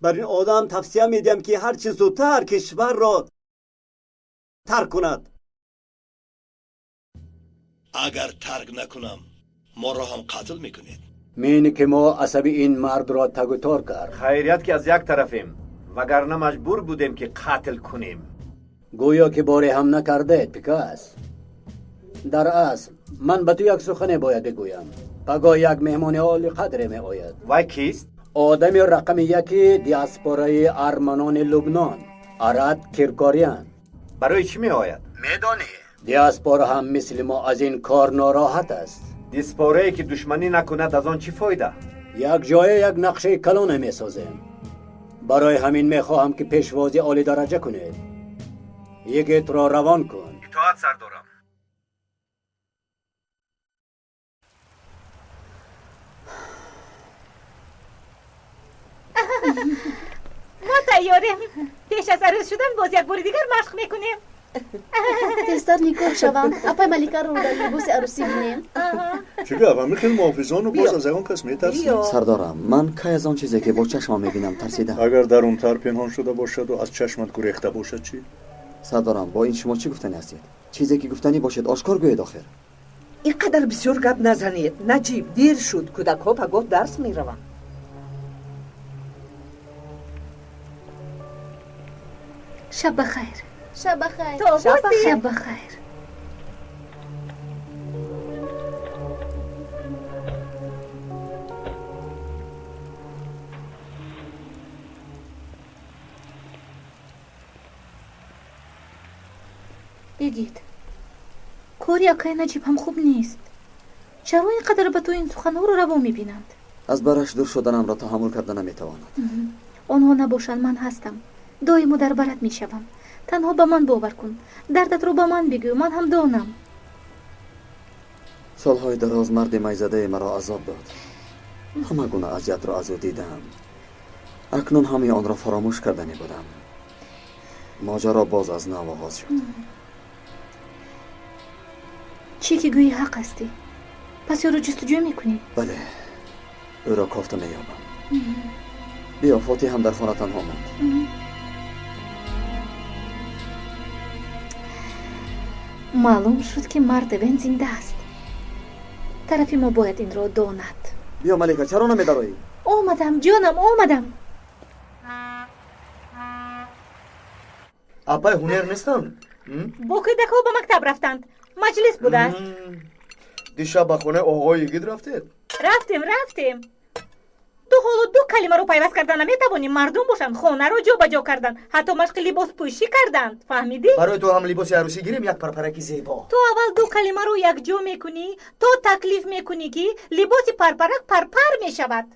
Бар ин одам тавсия медиҳам ки ҳарчи зудтар кишварро тарк кунад. Агар тарк накунам, моро ҳам қатл мекунед. Миники мо асаби ин мардро тагу тор кард. Хайрият ки аз як тарафем, вагарна маҷбур будем ки қатл кунем. Гӯё ки боре ҳам накардед, Пикас. Дар асл ман ба ту як сухане бояд бигӯям. Пагоҳ як меҳмони олиқадре меояд. Вай кист? Одами рақами яки диаспораи арманони Лубнон, Арат Киркориан. Барои чӣ меояд? Медонӣ? Диаспора ҳам мисли мо аз ин кор нороҳат аст. Диаспорае ки душманӣ накунад аз он чӣ фоида? Як ҷоя як нақшаи калоне месозем. Барои ҳамин мехоҳам ки пешвози олидараҷа кунед. Йигитро равон кун. Итоат сардорам. Мо тайёрем. Пеш аз арӯз шудан боз як бори дигар машқ мекунем. Тезтар никоҳ шаванд. Апай Маликаро дар либоси арӯсӣ бинем. Чӣ гап, ҳамин хел муҳофизону боз аз ягон кас метарсӣ? Сардорам, ман кай аз он чизе ки бо чашмам мебинам тарсидам. Агар дарунтар пинҳон шуда бошаду аз чашмат гурехта бошад чӣ? Сардорам, бо ин шумо чӣ гуфтанӣ ҳастед? Чизе ки гуфтанӣ бошед ошкор гӯед охир. Ин қадар бисёр гап назанед. Наҷиб, дер шуд, кӯдакҳо пагоҳ дарс мераванд. Шаб бахайр. Шаб бахайр. Шаб бахайр. Бигид, кори акай Наҷиб ҳам хуб нест. Чаро ин қадар ба ту ин суханҳоро раво мебинанд? Аз бараш дур шуданамро таҳаммул карда наметавонад. Онҳо набошанд, ман ҳастам. Доимо дар барат мешавам. Танҳо ба ман бовар кун. Дардатро ба ман бигӯ, ман ҳам донам. Солҳои дароз марди майзадае маро азоб дод. Ҳама гуна азиятро аз ӯ дидаам. Акнун ҳамаи онро фаромӯш карданӣ будам. Моҷаро боз аз нав оғоз шуд. Чӣ ки гӯӣ ҳақ ҳастӣ. Пас ӯро ҷустуҷӯ мекунӣ? Бале, ӯро кофта меёбам. Биё, Фотиҳ ҳам дар хона танҳо монд. Маълум шуд ки мард Эвен зинда аст. Тарафи мо бояд инро донад. Биё, Малика, чаро намедароӣ? Омадам, ҷонам, омадам. Апай ҳунер нестанд? Бо кӯдакҳо ба мактаб рафтанд. Маҷлис будааст. Дишаб ба хонаи оғои Йигит рафтед? Рафтем, рафтем. Ту ҳоло ду калимаро пайваст карда наметавонӣ. Мардум бошанд, хонаро ҷобаҷо карданд, ҳатто машқи либоспӯшӣ карданд. Фаҳмидӣ? Барои ту ҳам либоси арӯсӣ гирем, як парпараки зебо. Ту аввал ду калимаро якҷо мекунӣ, то таклиф мекунӣ, ки либоси парпарак парпар мешавад.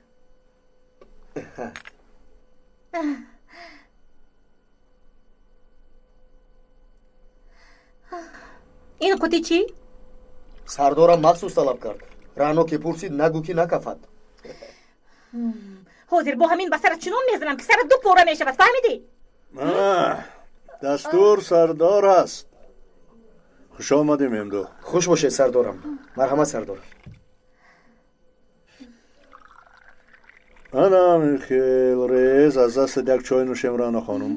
Ин қути чӣ? Сардорам махсус талаб кард. Раъно ки пурсид, нагӯ ки накафад. Ҳозир бо ҳамин ба сарат чунон мезанам, ки сарат ду пора мешавад. Фаҳмидӣ? Дастур сардор аст. Хуш омадӣ, Мемду. Хуш бошед, сардорам. Марҳамат, сардор. Ана ҳамин хел рез аз дастат як чой нӯшем, Раъно хонум.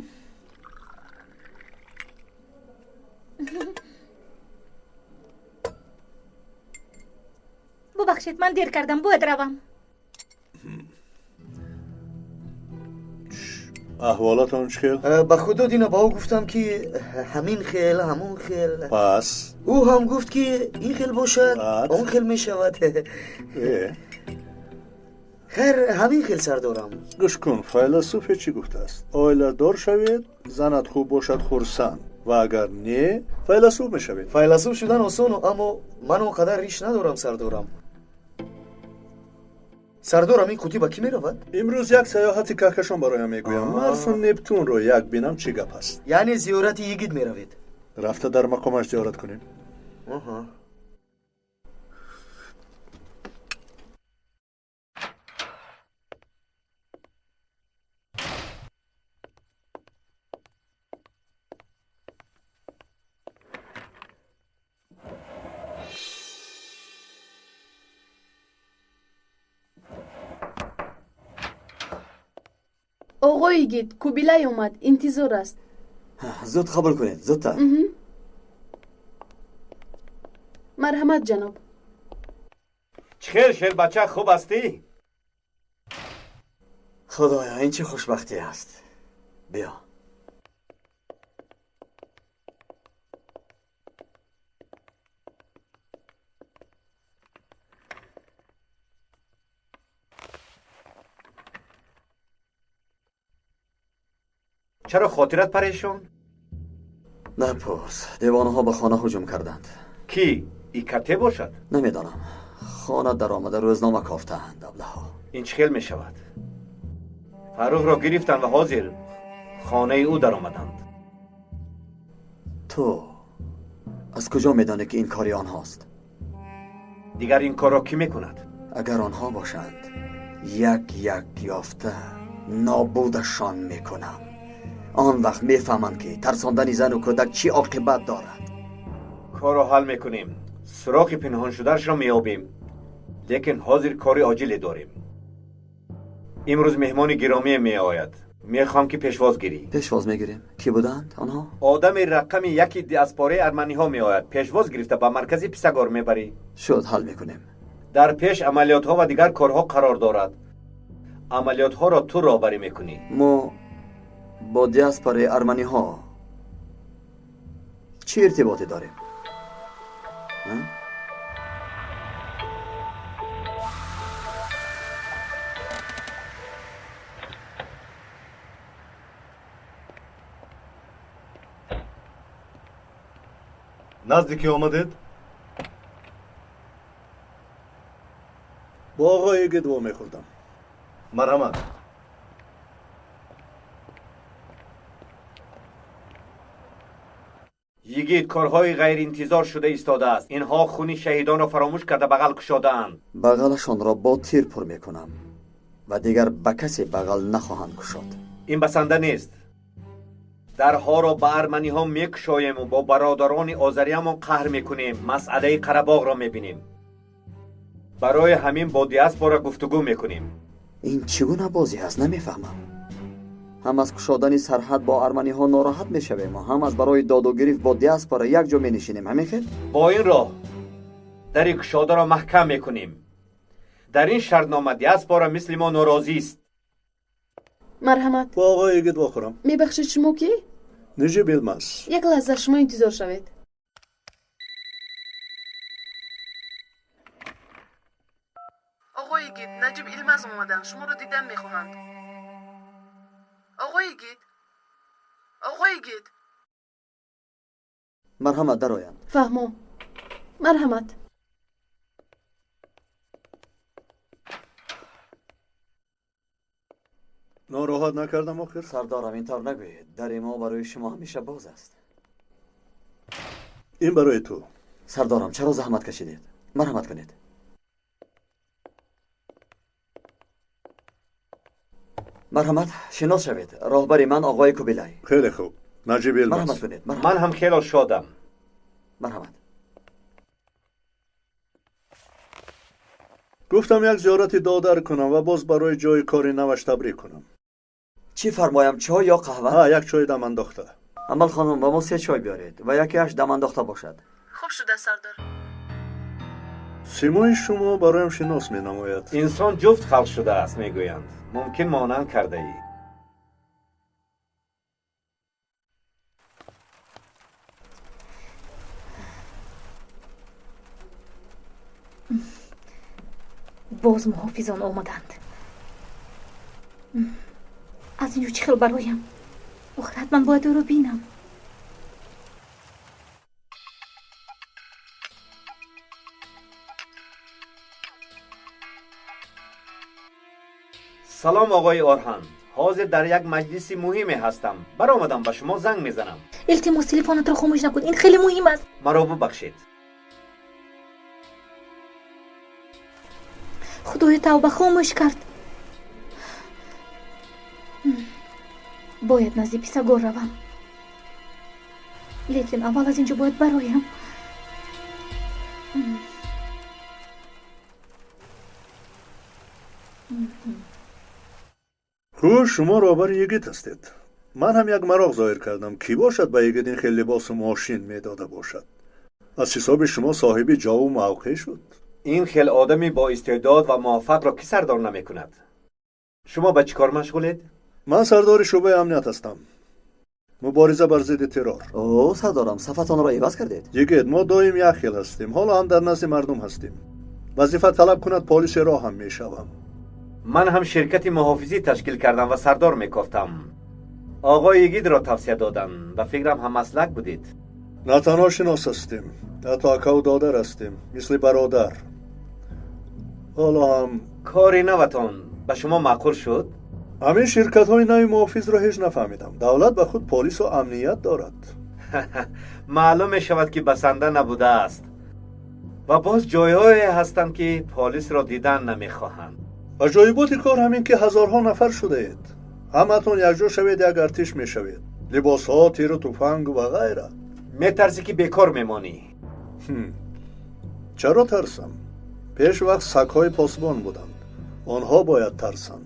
Бубахшед, ман дер кардам, бояд равам. Аҳволатон чӣ хел? Ба худо дина ба ӯ гуфтам, ки ҳамин хел, ҳамон хел. Пас? Ӯ ҳам гуфт, ки ин хел бошад, он хел мешавад. Хайр, ҳамин хел, сардорам. Гӯш кун, файласуфе чӣ гуфтааст? Оиладор шавед, занат хуб бошад, хурсанд, ва агар не, файласуф мешавед. Файласуф шудан осон, аммо ман он қадар риш надорам, сардорам. Сардорам, ин қутӣ ба кӣ меравад? Имрӯз як саёҳати каҳкашон бароям мегӯям. Марсу Нептунро як бинам, чӣ гап аст. Яъне зиёрати йигит меравед? Рафта дар мақомаш зиёрат кунем. Оғои Йигит, Кубилай омад, интизор аст. Зуд қабул кунед, зудтар. Марҳамат, ҷаноб. Чӣ хел, шербача, хуб ҳастӣ? Худоё, ин чӣ хушбахтӣ аст. Биё. Чаро хотират парешон? Напурс, девонаҳо ба хона ҳуҷум карданд. Кӣ? Икате бошад? Намедонам. Хона даромада рӯзнома кофтаанд аблаҳо. Ин чӣ хел мешавад? Фаррухро гирифтанд ва ҳозир хонаи ӯ даромаданд. Ту аз куҷо медонӣ, ки ин кори онҳост? Дигар ин корро кӣ мекунад? Агар онҳо бошанд, як як ёфта нобудашон мекунам. Он вақт мефаҳманд, ки тарсондани зану кӯдак чӣ оқибат дорад. Корро ҳал мекунем, суроғи пинҳоншудаашро меёбем, лекин ҳозир кори оҷиле дорем. Имрӯз меҳмони гиромие меояд. Мехоҳам, ки пешвоз гирӣ. Пешвоз мегирем. Кӣ буданд онҳо? Одами рақами яки диаспораи арманиҳо меояд. Пешвоз гирифта ба маркази Писагор мебарӣ. Шуд, ҳал мекунем. Дар пеш амалиётҳо ва дигар корҳо қарор дорад. Амалиётҳоро ту роҳбарӣ мекунӣ. Мо бо диаспораи арманиҳо чӣ иртиботе дорем? Назди кӣ омадед? Бо оғои Йигит вомехӯрдам. Марҳамат. Йигит, корҳои ғайриинтизор шуда истодааст. Инҳо хуни шаҳидонро фаромӯш карда бағал кушодаанд. Бағалашонро бо тир пур мекунам ва дигар ба касе бағал нахоҳанд кушод. Ин басанда нест. Дарҳоро ба арманиҳо мекушоему бо бародарони озариамон қаҳр мекунем. Масъалаи Қарабоғро мебинем. Барои ҳамин бо диаспора гуфтугӯ мекунем. Ин чӣ гуна бозӣ аст, намефаҳмам. Ҳам аз кушодани сарҳад бо арманиҳо нороҳат мешавем, ҳам аз барои доду гирифт бо диаспора якҷо менишинем. Ҳамин хел? Бо ин роҳ дари кушодаро маҳкам мекунем. Дар ин шартнома диаспора мисли мо норозист. Марҳамат. Бо оғои Йигит вохӯрам. Мебахшед, шумо кӣ? Неҷиб Илмаз. Як лаҳза шумо интизор шавед. Оғо Йигит, Наҷиб Илмаз омаданд, шуморо дидан мехоҳанд. Оғо Йигит, оғо Йигит. Марҳамат, дароянд. Фаҳмо, марҳамат. Нороҳат накардам охир? Сардорам, ин тавр нагӯед. Дари мо барои шумо ҳамеша боз аст. Ин барои ту. Сардорам, чаро заҳмат кашидед? Марҳамат кунед. Марҳамат, шинос шавед. Роҳбари ман оғои Кубилай. Хеле хуб. Наҷиб Илмаз. Марҳамат кунед. Ман ҳам хело шодам. Марҳамат. Гуфтам як зиёрати додар кунам ва боз барои ҷои кори наваш табрик кунам. Чӣ фармоям, чой ё қаҳва? Ҳа, як чои дамандохта. Амал хонум, ба мо се чой биёред ва якеаш дамандохта бошад. Хуб шуда, сардор. Симои шумо бароям шинос менамояд. Инсон ҷуфт халқ шудааст, мегӯянд. Мумкин монанд кардаӣ. Боз муҳофизон омаданд. Аз ин ҷо чӣ хел бароям? Охир ҳатман бояд ӯро бинам. Салом, оғои Орҳан. Ҳозир дар як маҷлиси муҳиме ҳастам. Баромадам, ба шумо занг мезанам. Илтимос, телефонатро хомӯш накун. Ин хеле муҳим аст. Маро бубахшед. Худои тавба, хомӯш кард. Бояд назди Писагор равам. Лекин аввал аз ин ҷо бояд бароям. Хуш, шумо роҳбари Йигит ҳастед. Ман ҳам як мароқ зоҳир кардам, кӣ бошад ба Йигит ин хел либосу мошин медода бошад. Аз ҳисоби шумо соҳиби ҷову мавқеъ шуд. Ин хел одами бо истеъдод ва муваффақро кӣ сардор намекунад? Шумо ба чӣ кор машғулед? Ман сардори шӯъбаи амният ҳастам. Мубориза бар зидди террор. О, сардорам, сафатонро иваз кардед? Йигит, мо доим як хел ҳастем. Ҳоло ҳам дар назди мардум ҳастем. Вазифа талаб кунад, полиси роҳ ҳам мешавам. Ман ҳам ширкати муҳофизӣ ташкил кардам ва сардор мекофтам. Оғои Йигитро тавсия додам. Ба фикрам ҳаммаслак будед. На танҳо шинос ҳастем, ҳатто акаву додар ҳастем, мисли бародар. Ҳоло ҳам кори наватон ба шумо маъқул шуд? Ҳамин ширкатҳои нави муҳофизро ҳеҷ нафаҳмидам. Давлат ба худ полису амният дорад. Маълум мешавад, ки басанда набудааст. Ва боз ҷойҳое ҳастанд, ки полисро дидан намехоҳанд. Аҷоиботи кор ҳамин, ки ҳазорҳо нафар шудаед. Ҳаматон якҷо шавед, як артиш мешавед. Либосҳо, тиру туфанг ва ғайра. Метарсӣ, ки бекор мемонӣ? Чаро тарсам? Пеш вақт сагҳои посбон буданд. Онҳо бояд тарсанд.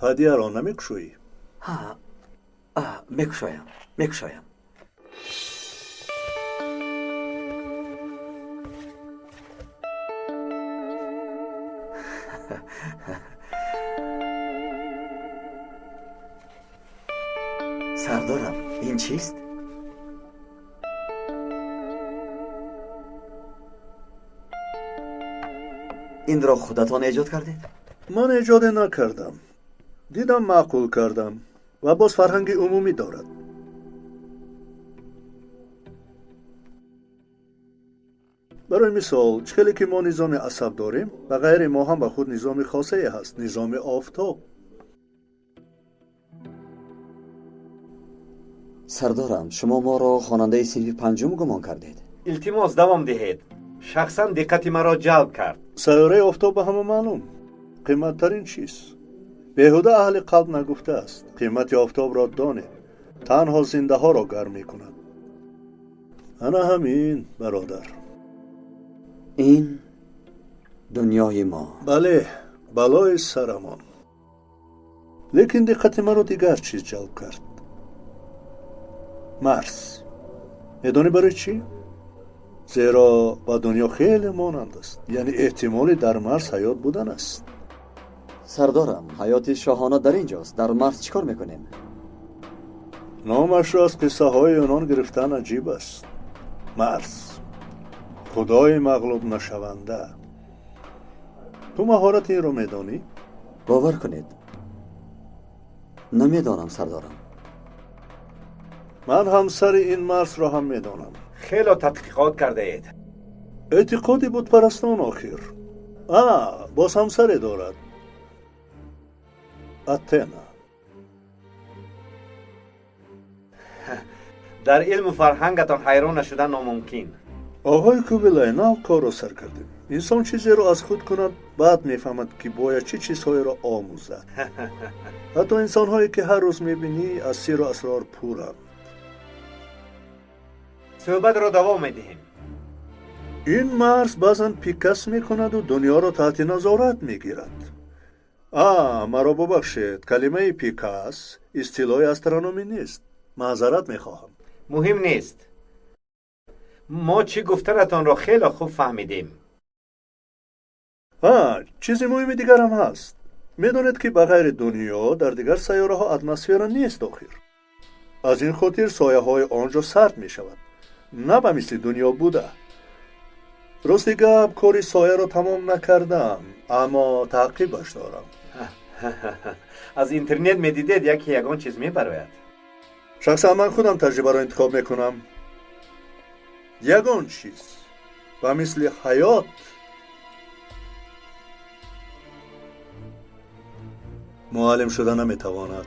Ҳадияро намекушоӣ? Ҳа, мекушоям, мекушоям. Сардорам, ин чист? Инро худатон эҷод кардед? Ман эҷоде накардам. Дидам, маъқул кардам ва боз фарҳанги умумӣ дорад. Барои мисол, чӣ хеле ки мо низоми асаб дорем, ба ғайри мо ҳам ба худ низоми хосае ҳаст, низоми офтоб. Сардорам, шумо моро хонандаи синфи панҷум гумон кардед. Илтимос, давом диҳед. Шахсан диққати маро ҷалб кард. Сайёраи офтоб ба ҳама маълум қиматтарин чиз. Беҳуда аҳли қалб нагуфтааст: қимати офтобро донед, танҳо зиндаҳоро гарм мекунад. Ана ҳамин, бародар. Ин дунёи мо. Бале, балои сарамон. Лекин диққати маро дигар чиз ҷалб кард. Марс. Медонӣ барои чӣ? Зеро ба дунё хеле монанд аст. Яъне эҳтимоли дар Марс ҳаёт будан аст. Сардорам, ҳаёти шоҳона дар ин ҷост. Дар Марс чӣ кор мекунем? Номашро аз қиссаҳои юнон гирифтан аҷиб аст. Марс. Худои мағлуб нашаванда. Ту маҳорати инро медонӣ? Бовар кунед, намедонам, сардорам. Ман ҳамсари ин Марсро ҳам медонам. Хело тадқиқот кардаед. Эътиқоди бутпарастон охир. Боз ҳамсаре дорад. Атена. Дар илму фарҳангатон ҳайрон нашудан номумкин. Оғои Кубилай, нав корро сар кардем. Инсон чизеро аз худ кунад, баъд мефаҳмад, ки бояд чӣ чизҳоеро омӯзад. Ҳатто инсонҳое, ки ҳар рӯз мебинӣ, аз сирру асрор пуранд. Суҳбатро давом медиҳем. Ин Марс баъзан пикас мекунаду дунёро таҳти назорат мегирад. Маро бубахшед, калимаи пикас истилоҳи астрономӣ нест. Маъзарат мехоҳам. Муҳим нест. Мо чӣ гуфтанатонро хеле хуб фаҳмидем. Чизи муҳими дигарам ҳаст. Медонед, ки ба ғайри дунё дар дигар сайёраҳо атмосфера нест охир. Аз ин хотир сояҳои он ҷо сард мешавад, на ба мисли дунё буда. Рости гап, кори сояро тамом накардам, аммо таъқибаш дорам. Аз интернет медидед, яке ягон чиз мебарояд. Шахсан ман худам таҷрибаро интихоб мекунам. Ягон чиз ба мисли ҳаёт муаллим шуда наметавонад.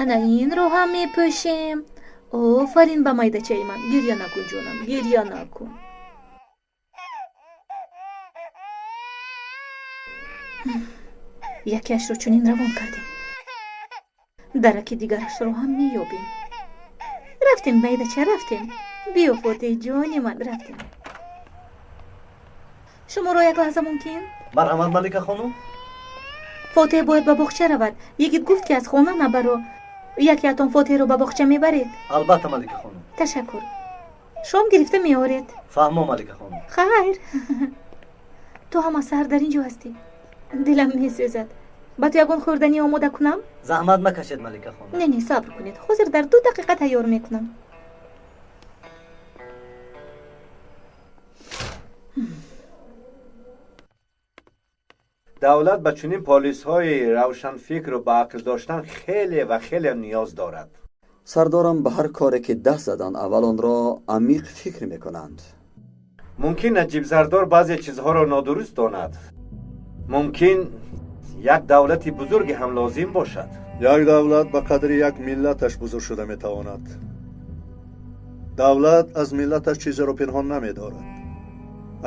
Ана инро ҳам мепӯшем. Офарин ба майдачаи ман. Гирья накун, ҷонам, гирья накун. Якеашро чунин равон кардем, дараки дигарашро ҳам меёбем. Рафтем, майдача, рафтем. Биё, Фотеҳ ҷони ман, рафтем. Шуморо як лаҳза мумкин? Марҳамат, Малика хонум. Фотеҳ бояд ба боғча равад. Йигит гуфт, ки аз хона набаро. Якеатон Фотеҳро ба боғча мебаред? Албатта, Малика хонум. Ташаккур. Шом гирифта меоред. Фаҳмо, Малика хонум. Хайр. Ту ҳам аз саҳар дар ин ҷо ҳастӣ. Дилам месӯзад. Ба ту ягон хӯрданӣ омода кунам? Заҳмат макашед, Малика хонум. Не, не, сабр кунед. Ҳозир дар 2 дақиқа тайёр мекунам. Давлат ба чунин полисҳои равшанфикру ба ақл доштан хеле ва хеле ниёз дорад. Сардорам, ба ҳар коре ки даст заданд, аввал онро амиқ фикр мекунанд. Мумкин Наҷиб Сардор баъзе чизҳоро нодуруст донад. Мумкин як давлати бузурге ҳам лозим бошад. Як давлат ба қадри як миллаташ бузург шуда метавонад. Давлат аз миллаташ чизеро пинҳон намедорад.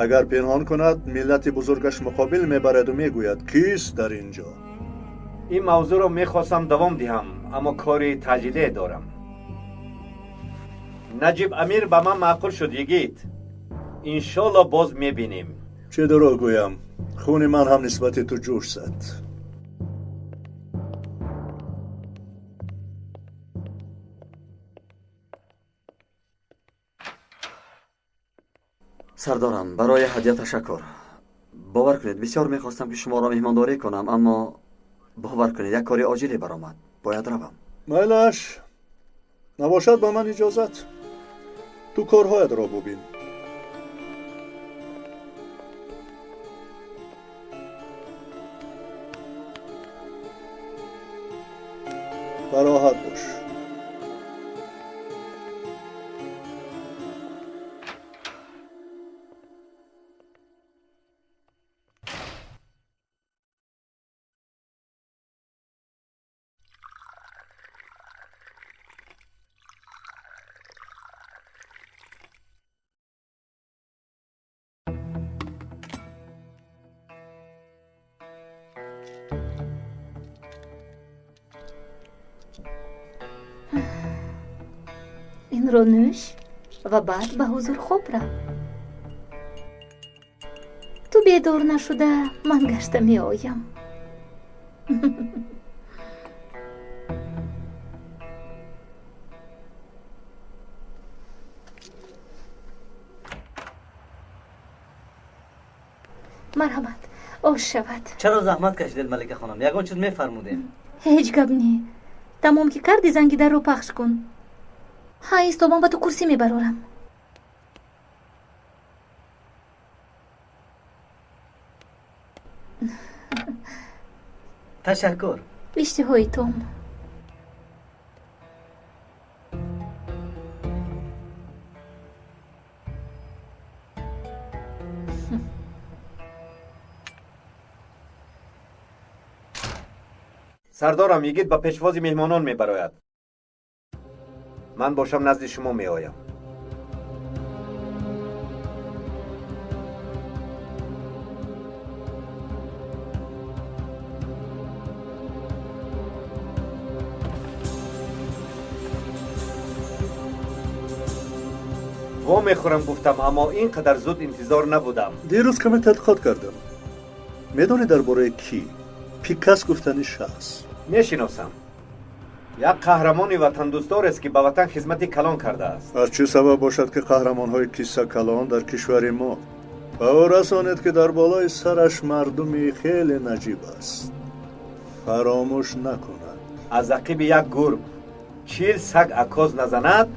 Агар пинҳон кунад, миллати бузургаш муқобил мебараду мегӯяд: кист дар ин ҷо? Ин мавзӯъро мехостам давом диҳам, аммо кори таъҷилие дорам. Наҷиб Амир ба ман маъқул шуд, йигит. Иншолло боз мебинем. Чӣ дурӯғ гӯям, хуни ман ҳам нисбати ту ҷӯш зад. Сардорам, барои ҳадя ташаккур. Бовар кунед, бисёр мехостам, ки шуморо меҳмондорӣ кунам, аммо бовар кунед, як кори оҷиле баромад. Бояд равам. Майлаш, набошад ба ман иҷозат. Ту корҳоятро бубин. Бароҳат бош. Инро нӯш ва баъд ба ҳузур хоб рав. Ту бедор нашуда, ман гашта меоям. Марҳамат, ош шавад. Чаро заҳмат кашидед, Малика хонум? Ягон чиз мефармудем? Ҳеҷ гап не. Тамом ки карди, занги дарро пахш кун. Ҳа, исто, ман ба ту курсӣ мебарорам. Ташаккур. Иштиҳои том. Сардорам, Йигит ба пешвози меҳмонон мебарояд. Ман бошам назди шумо меоям. Во мехӯрам гуфтам, аммо ин қадар зуд интизор набудам. Дирӯз каме тадқиқот кардам. Медонӣ дар бораи кӣ? Пикас гуфтани шахс. Мешиносам. Як қаҳрамони ватандӯстдорест, ки ба ватан хизмати калон кардааст. Аз чӣ сабаб бошад, ки қаҳрамонҳои кисса калон дар кишвари мо? Ба ӯ расонед, ки дар болои сараш мардуми хеле наҷиб аст. Фаромӯш накунад. Аз ақиби як гург 40 саг акоз назанад,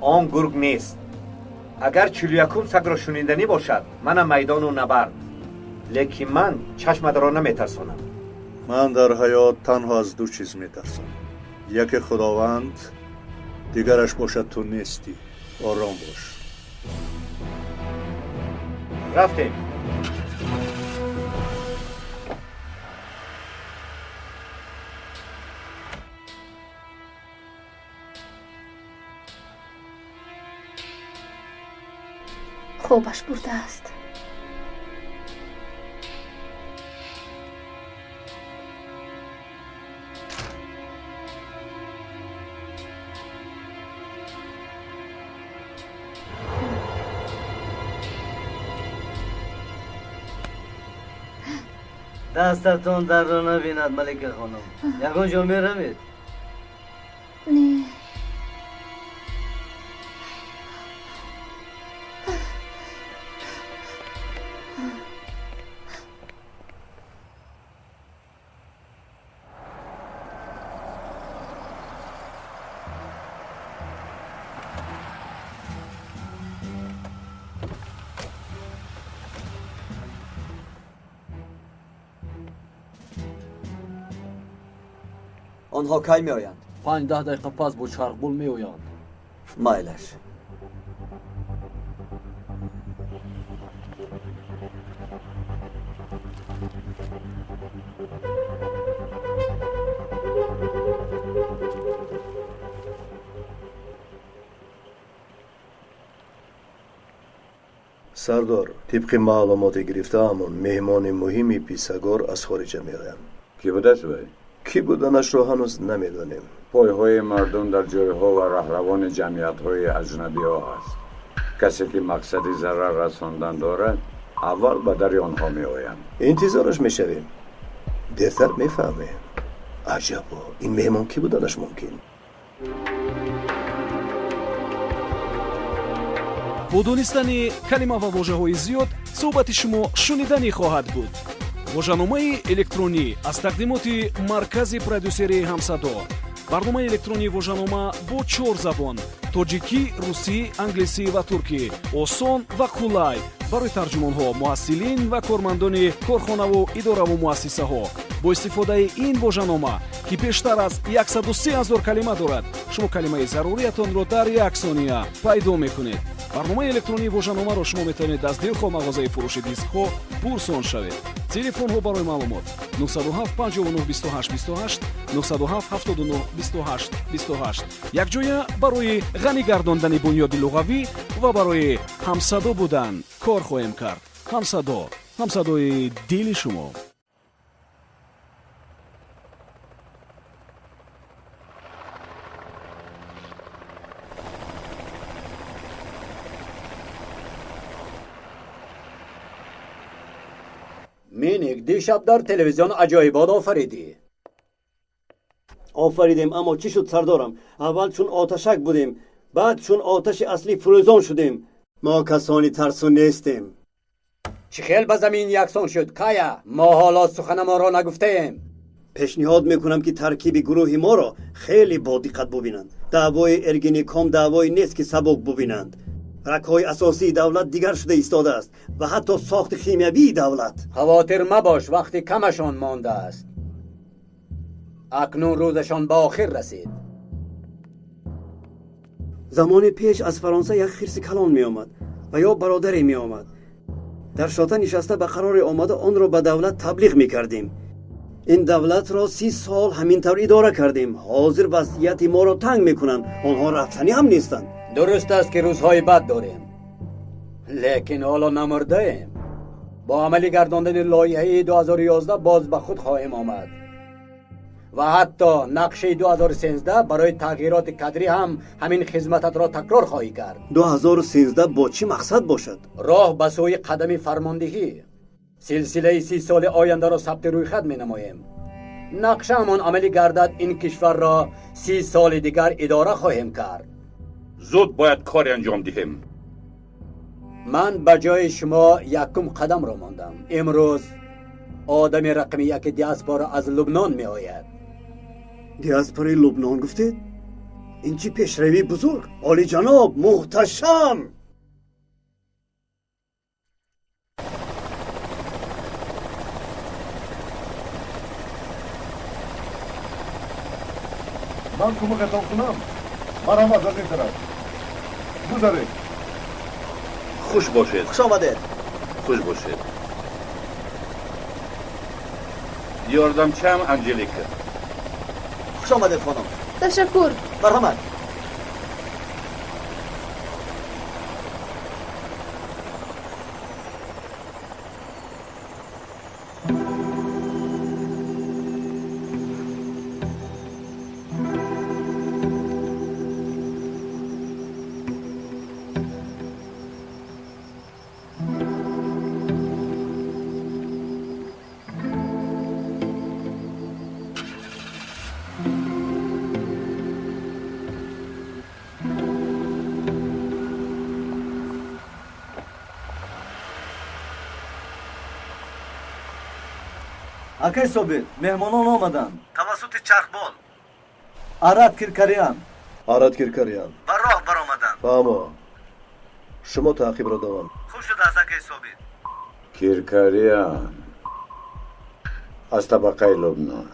он гург нест. Агар 41-ум сагро шуниданӣ бошад, мана майдону набард. Лекин ман чашматро наметарсонам. Ман дар ҳаёт танҳо аз ду чиз метарсам. Яке Худованд, дигараш бошад ту нестӣ. Ором бош. Рафтем. Хобаш бурдааст. Дастатон дарро набинад, Малика хонум. Ягон ҷо меравед? Не. Онҳо кай меоянд? 5-10 дақиқа пас бо чархбол меоянд. Майлаш. Сардор, тибқи маълумоти гирифтаамон, меҳмони муҳими Писагор аз хориҷа меоянд. Кӣ будааст вай? Кӣ буданашро ҳанӯз намедонем. Пойҳои мардум дар ҷойҳо ва раҳравони ҷамъиятҳои аҷнабиҳо аст. Касе ки мақсади зарар расондан дорад, аввал ба дари онҳо меоянд. Интизораш мешавем. Дертар мефаҳмем. Аҷабо, ин меҳмон кӣ буданаш мумкин? Бо донистани калима ва вожаҳои зиёд суҳбати шумо шуниданӣ хоҳад буд. Вожаномаи электронӣ аз тақдимоти маркази продюсерии Ҳамсадо. Барномаи электронии вожанома бо 4 забон: тоҷикӣ, русӣ, англисӣ ва туркӣ. Осон ва қулай барои тарҷумонҳо, муҳассилин ва кормандони корхонаву идораву муассисаҳо. Бо истифодаи ин вожанома, ки бештар аз 103 000 калима дорад, шумо калимаи заруриятонро дар як сония пайдо мекунед. Барномаи электронии вожаномаро шумо метавонед аз дилхоҳ мағозаи фурӯши дискҳо пурсон шавед. Телефонҳо барои маълумот 907 59 28 28, 907 79 28 28. Якҷоя барои ғанӣ гардондани бунёди луғавӣ ва барои ҳамсадо будан кор хоҳем кард. Ҳамсадо, ҳамсадои дили шумо. Миник, дишаб дар телевизион аҷоибот офаридӣ. Офаридем, аммо чӣ шуд, сардорам? Аввал чун оташак будем, баъд чун оташи аслӣ фурӯзон шудем. Мо касони тарсу нестем. Чӣ хел ба замин яксон шуд, Кая? Мо ҳоло суханамонро нагуфтаем. Пешниҳод мекунам, ки таркиби гурӯҳи моро хеле бодиққат бубинанд. Даъвои Эргинекон даъвое нест, ки сабук бубинанд. Рагҳои асосии давлат дигар шуда истодааст ва ҳатто сохти химиявии давлат. Хавотир мабош, вақти камашон мондааст. Акнун рӯзашон ба охир расид. Замони пеш аз Фаронса як хирси калон меомад ва ё бародаре меомад. Дар шота нишаста ба қароре омада онро ба давлат таблиғ мекардем. Ин давлатро 30 сол ҳамин тавр идора кардем. Ҳозир вазъияти моро танг мекунанд. Онҳо рафтанӣ ҳам нестанд. Дуруст аст, ки рӯзҳои бад дорем, лекин ҳоло намурдаем. Бо амалӣ гардондани лоиҳаи 2011 боз ба худ хоҳем омад ва ҳатто нақшаи 2013 барои тағйироти кадрӣ ҳам ҳамин хизмататро такрор хоҳӣ кард. 2013 бо чӣ мақсад бошад? Роҳ ба сӯи қадами фармондиҳӣ. Силсилаи 30 соли ояндаро сабти рӯйхат менамоем. Нақшаамон амалӣ гардад, ин кишварро 30 соли дигар идора хоҳем кард. Зуд бояд коре анҷом диҳем. Ман ба ҷои шумо якум қадамро мондам. Имрӯз одами рақами яки диаспора аз Лубнон меояд. Диаспораи Лубнон гуфтед? Ин чӣ пешравии бузург! Олиҷаноб, муҳташам! Ман кӯмакатон кунам? Марҳамат, аз ин тараф гузаред. Хуш бошед. Хуш омадед. Хуш бошед. Ёрдамчиам Анҷелика. Хуш омадед, хонум. Ташаккур. Марҳамат. Акай Собир, меҳмонон омаданд. Тавассути чархбол. Арат Киркариан. Арат Киркариан. Ба роҳ баромаданд. Фаҳмо. Шумо таъқибро давом. Хуб шудааст, акай Собир. Киркариан аз табақаи Лубнон.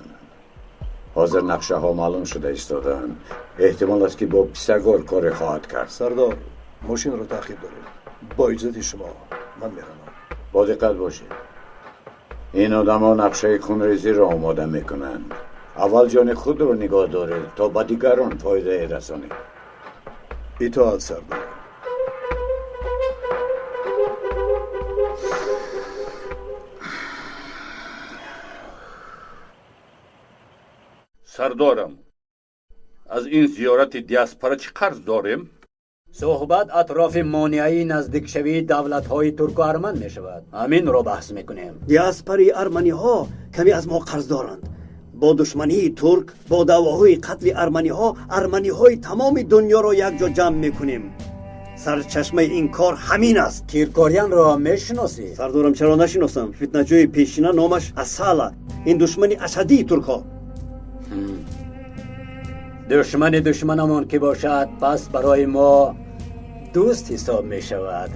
Ҳозир нақшаҳо маълум шуда истодаанд. Эҳтимол аст, ки бо Писагор коре хоҳад кард. Сардор, мошинро таъқиб дорем. Бо иҷозати шумо ман меравам. Бо диққат бошед. Ин одамҳо нақшаи хунрезиро омода мекунанд. Аввал ҷони худро нигоҳ доред, то ба дигарон фоидае расонед. Итоат, сардор. Сардорам, аз ин зиёрати диаспора чӣ қарз дорем? Суҳбат атрофи монеаи наздикшавии давлатҳои турку арман мешавад. Ҳаминро баҳс мекунем. Диаспораи арманиҳо каме аз мо қарз доранд. Бо душмании турк, бо даъвоҳои қатли арманиҳо, арманиҳои тамоми дунёро якҷо ҷамъ мекунем. Сарчашмаи ин кор ҳамин аст. Киркорианро мешиносӣ? Сардорам, чаро нашиносам? Фитнаҷӯи пешина номаш Асала. Ин душмани ашаддии туркҳо. Душмани душманамон ки бошад, пас барои мо дӯст ҳисоб мешавад.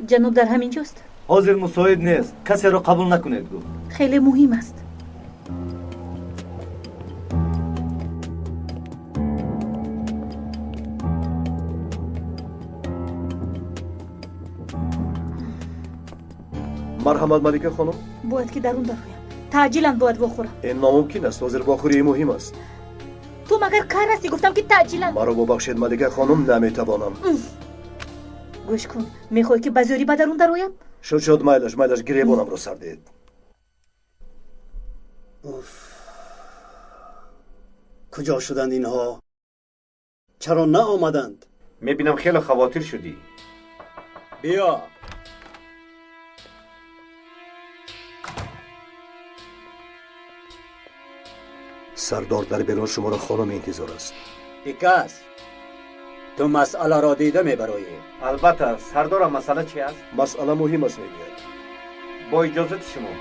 Ҷаноб дар ҳамин ҷост? Ҳозир мусоид нест, касеро қабул накунед, гуфт. Хеле муҳим аст. Марҳамат, Малика хонум. Бояд ки дарун дароям. Таъҷилан бояд вохӯрам. Ин номумкин аст. Ҳозир вохӯрии муҳим аст. Ту магар кар ҳастӣ? Гуфтам ки таъҷилан. Маро бубахшед, Малика хонум, наметавонам. Гӯш кун, мехоҳӣ ки ба зӯрӣ ба дарун дароям? Шуд, шуд, майлаш, майлаш, гиребонамро сар диҳед. Куҷо шуданд инҳо? Чаро наомаданд? Мебинам хеле хавотир шудӣ. Биё. Сардор, дар берун шуморо хонум интизор аст. Бикас, ту масъаларо дида мебароӣ. Албатта, сардорам, масъала чи аст? Масъала муҳим аст, мегӯяд. Бо иҷозати шумо.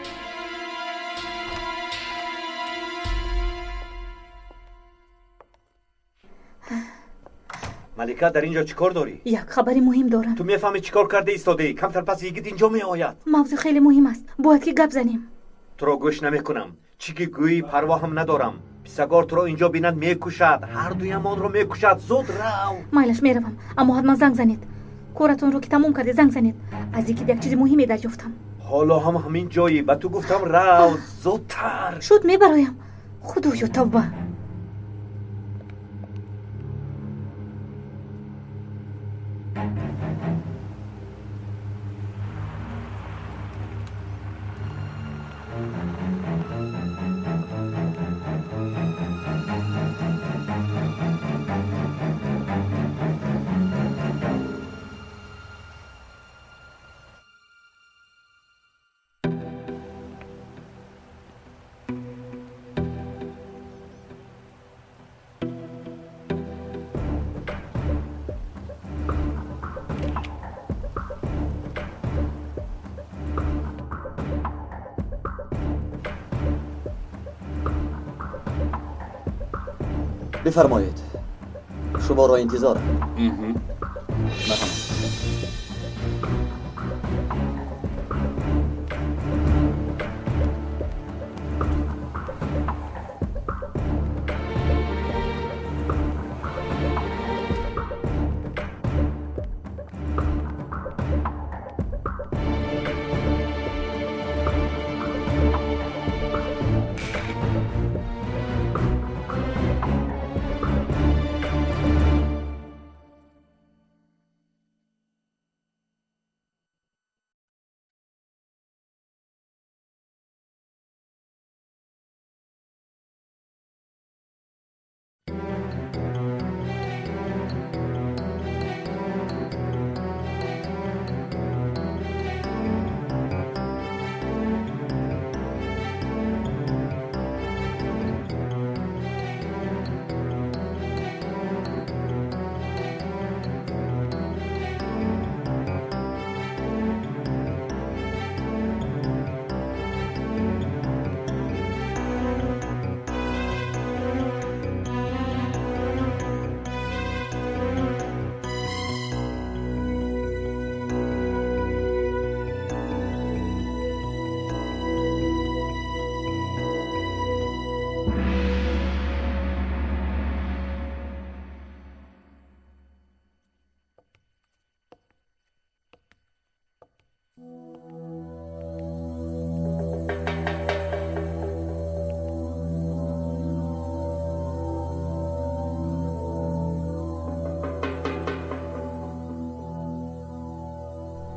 Малика, дар ин ҷо чӣ кор дорӣ? Як хабари муҳим дорам. Ту мефаҳмӣ чӣ кор карда истодаӣ? Камтар пас йигит инҷо меояд. Мавзӯъ хеле муҳим аст. Бояд ки гап занем. Туро гӯш намекунам. Чӣ ки гӯӣ парвоҳам надорам. Писагор туро инҷо бинад мекушад. Ҳар дуямонро мекушад. Зуд рав. Майлаш, меравам, аммо ҳатман занг занед. Коратонро ки тамом кардед, занг занед. Аз йигит як чизи муҳиме дарёфтам. Ҳоло ҳам ҳамин ҷойӣ. Ба ту гуфтам рав, зудтар. Шуд, мебароям. Худоё, тавба. بفرمایید، شما را انتظارم. مرحبا.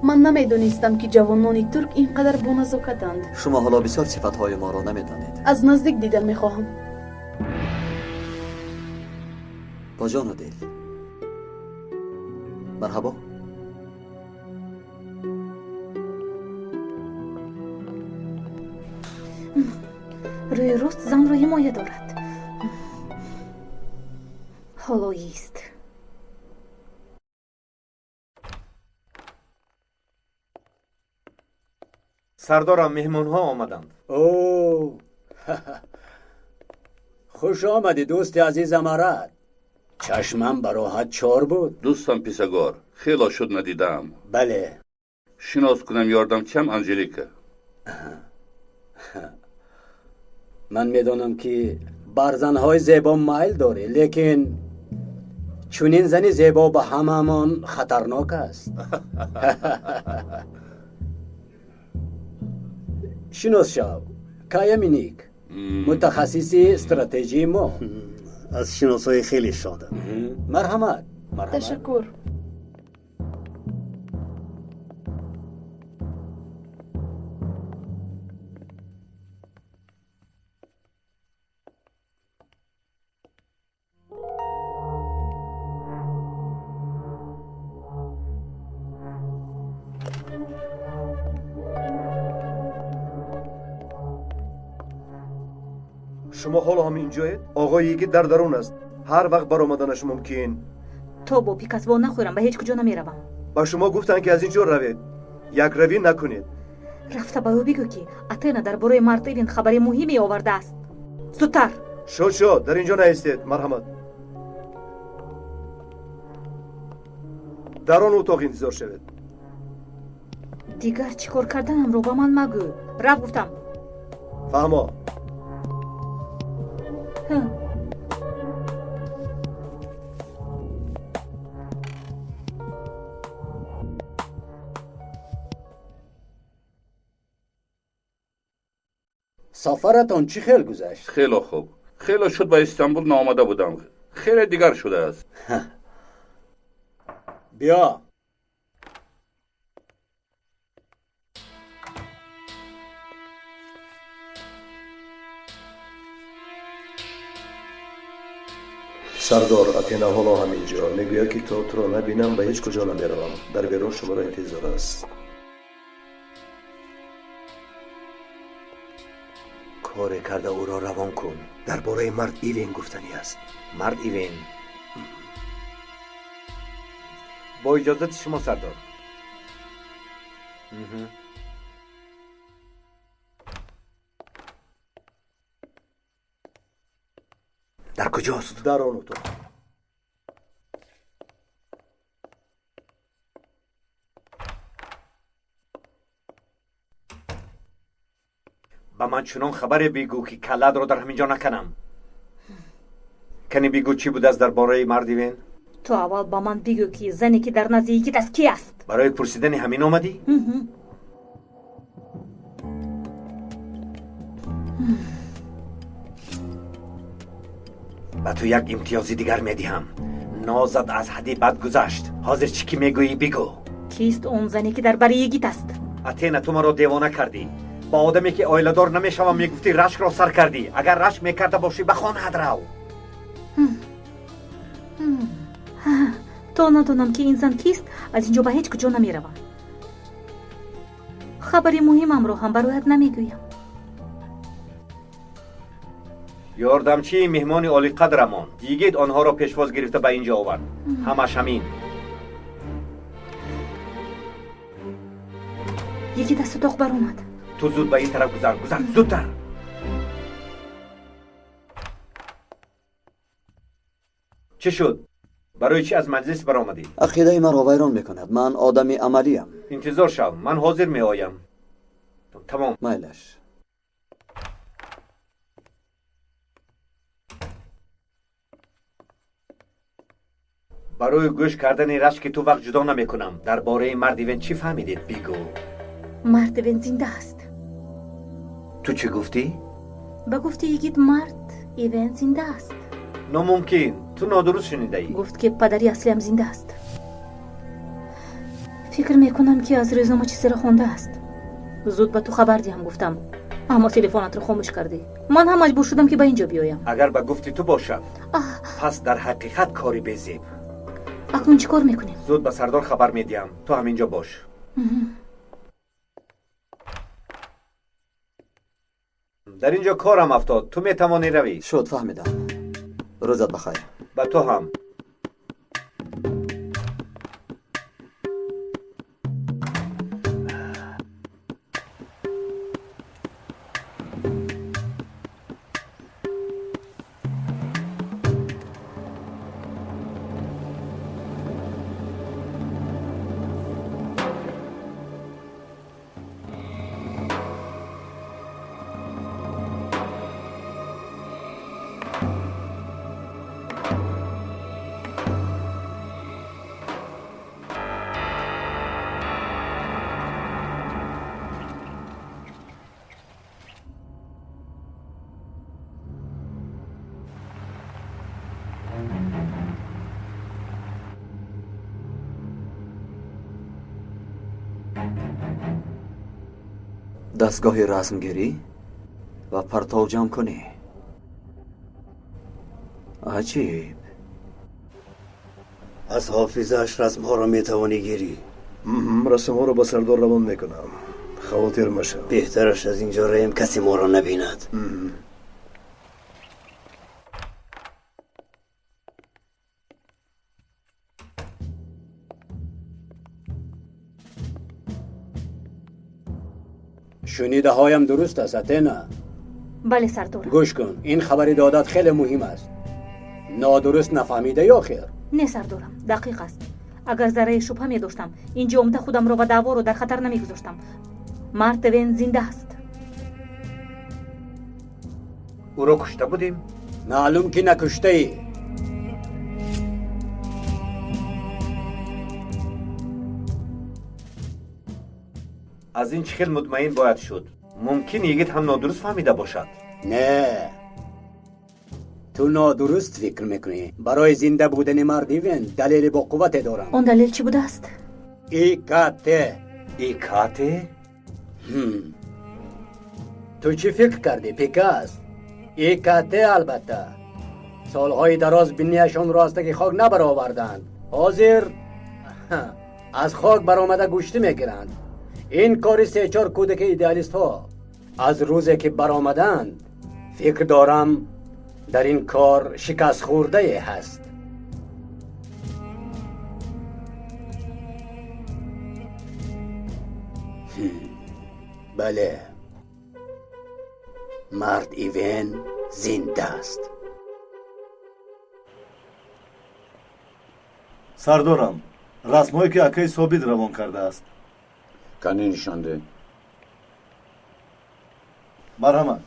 Ман намедонистам, ки ҷавонони турк ин қадар боназокатанд. Шумо ҳоло бисёр сифатҳои моро намедонед. Аз наздик дидан мехоҳам. Бо ҷону дил. Марҳабо. Рӯи рост занро ҳимоя дорад. Ҳоло ист. Сардорам, меҳмонҳо омаданд. О, хуш омадӣ, дӯсти азизам Арад. Чашмам ба роҳат чор буд. Дӯстам Писагор, хело шуд надидаам. Бале. Шинос кунам ёрдамчиам Анжелика. Ман медонам, ки бар занҳои зебо майл дорӣ, лекин чунин зани зебо ба ҳамаамон хатарнок аст. Шинос шав. Кая Миник, мутахассиси стратегии мо. Аз шиносоӣ хеле шодам. Марҳамат. Ташаккур. Шумо ҳоло ҳам инҷоед? Оғои йигит дар дарун аст. Ҳар вақт баромаданаш мумкин. То бо пикасво нахӯрам, ба ҳеҷ куҷо намеравам. Ба шумо гуфтанд, ки аз ин ҷо равед. Якравӣ накунед. Рафта ба ӯ бигӯ, ки Атена дар бораи мард Ивин хабари муҳиме овардааст. Зудтар! Шод, шод, дар ин ҷо наистед. Марҳамат. Дар он утоқ интизор шавед. Дигар чӣ кор карданамро ба ман магӯ. Рафт гуфтам. Фаҳмо. Сафаратон чӣ хел гузашт? Хеле хуб. Хеле шуд ба Истанбул наомада будам. Хеле дигар шудааст. Биё. Сардор, Атена ҳоло ҳам инҷо. Мегӯяд, ки то туро набинам ба ҳеҷ куҷо намеравам. Дар берун шуморо интизор аст. Коре карда ӯро равон кун. Дар бораи мард Ивен гуфтанӣ аст. Мард Ивен. Бо иҷозати шумо, сардор. Дар куҷост? Дар он утоқ. Ба ман чунон хабаре бигӯ, ки калладро дар ҳамин ҷо наканам. Кани бигӯ, чӣ будааст дар бораи мард Ивен? Ту аввал ба ман бигӯ, ки зане, ки дар назди йигит аст, ки аст? Барои пурсидани ҳамин омадӣ? Ба ту як имтиёзи дигар медиҳам. Нозат аз ҳадди бад гузашт. Ҳозир чӣ ки мегӯӣ, бигӯ. Кист он зане, ки дар бари йигит аст? Атена, ту маро девона кардӣ. Ба одаме, ки оиладор намешавам, мегуфтӣ рашкро сар кардӣ. Агар рашк мекарда бошӣ, ба хонаат рав. То надонам, ки ин зан кист, аз ин ҷо ба ҳеҷ куҷо намеравам. Хабари муҳимамро ҳам барояд намегӯям. Ёрдамчии меҳмони олиқадрамон йигит онҳоро пешвоз гирифта ба ин ҷо овард. Ҳамаш ҳамин. Йигит аз утоқ баромад. Ту зуд ба ин тараф гузар, гузар, зудтар. Чӣ шуд? Барои чӣ аз маҷлис баромадӣ? Ақидаи маро вайрон мекунад. Ман одами амалиям. Интизор шав, ман ҳозир меоям. Тамом. Майлаш. Барои гӯш кардани рашки ту вақт ҷудо намекунам. Дар бораи мард Ивен чӣ фаҳмидед, бигӯ. Мард Ивен зинда аст. Ту чӣ гуфтӣ? Ба гуфти йигит, мард Ивен зинда аст. Номумкин. Ту нодуруст шунидаӣ. Гуфт, ки падари аслиам зинда аст. Фикр мекунам, ки аз рӯзнома чизеро хондааст. Зуд ба ту хабар диҳам гуфтам, аммо телефонатро хомӯш кардӣ. Ман ҳам маҷбур шудам, ки ба ин ҷо биёям. Агар ба гуфти ту бошад, пас дар ҳақиқат кори безеб. Акнун чӣ кор мекунем? Зуд ба сардор хабар медиҳам. Ту ҳамин ҷо бош. Дар ин ҷо корам афтод. Ту метавонӣ равӣ. Шуд, фаҳмидам. Рӯзат бахайр. Ба ту ҳам. Дастгоҳи расмгирӣ ва партовҷамъкунӣ. Аҷиб. Аз ҳофизааш расмҳоро метавонӣ гирӣ. Расмҳоро ба сардор равон мекунам. Хавотир машав. Беҳтараш аз инҷо раем, касе моро набинад. Шунидаҳоям дуруст аст, Атена? Бале, сардор. Гӯш кун, ин хабари додат хеле муҳим аст. Нодуруст нафаҳмидаӣ охир? Не, сардорам, дақиқ аст. Агар зарраи шубҳа медоштам, инҷо омда худамро ва даъворо дар хатар намегузоштам. Мард Ивен зинда аст. Ӯро кушта будем? Маълум ки накуштаӣ. Аз ин чӣ хел мутмаин бояд шуд? Мумкин йигит ҳам нодуруст фаҳмида бошад. Не, ту нодуруст фикр мекунӣ. Барои зинда будани мард Ивен далели бо қуввате дорам. Он далел чӣ будааст? ИКТ. ИКТ? Ту чӣ фикр кардӣ, Пикас? ИКТ албатта. Солҳои дароз бинияшонро аз таги хок набароварданд. Ҳозир аз хок баромада гӯштӣ мегиранд. Ин кори се-чор кӯдаки идеалистҳо. Аз рӯзе ки баромаданд, фикр дорам дар ин кор шикастхӯрдае ҳаст. Бале, мард Ивен зинда аст. Сардорам, расмҳое ки акаи Собит равон кардааст. Кани нишон деҳ. Марҳамат.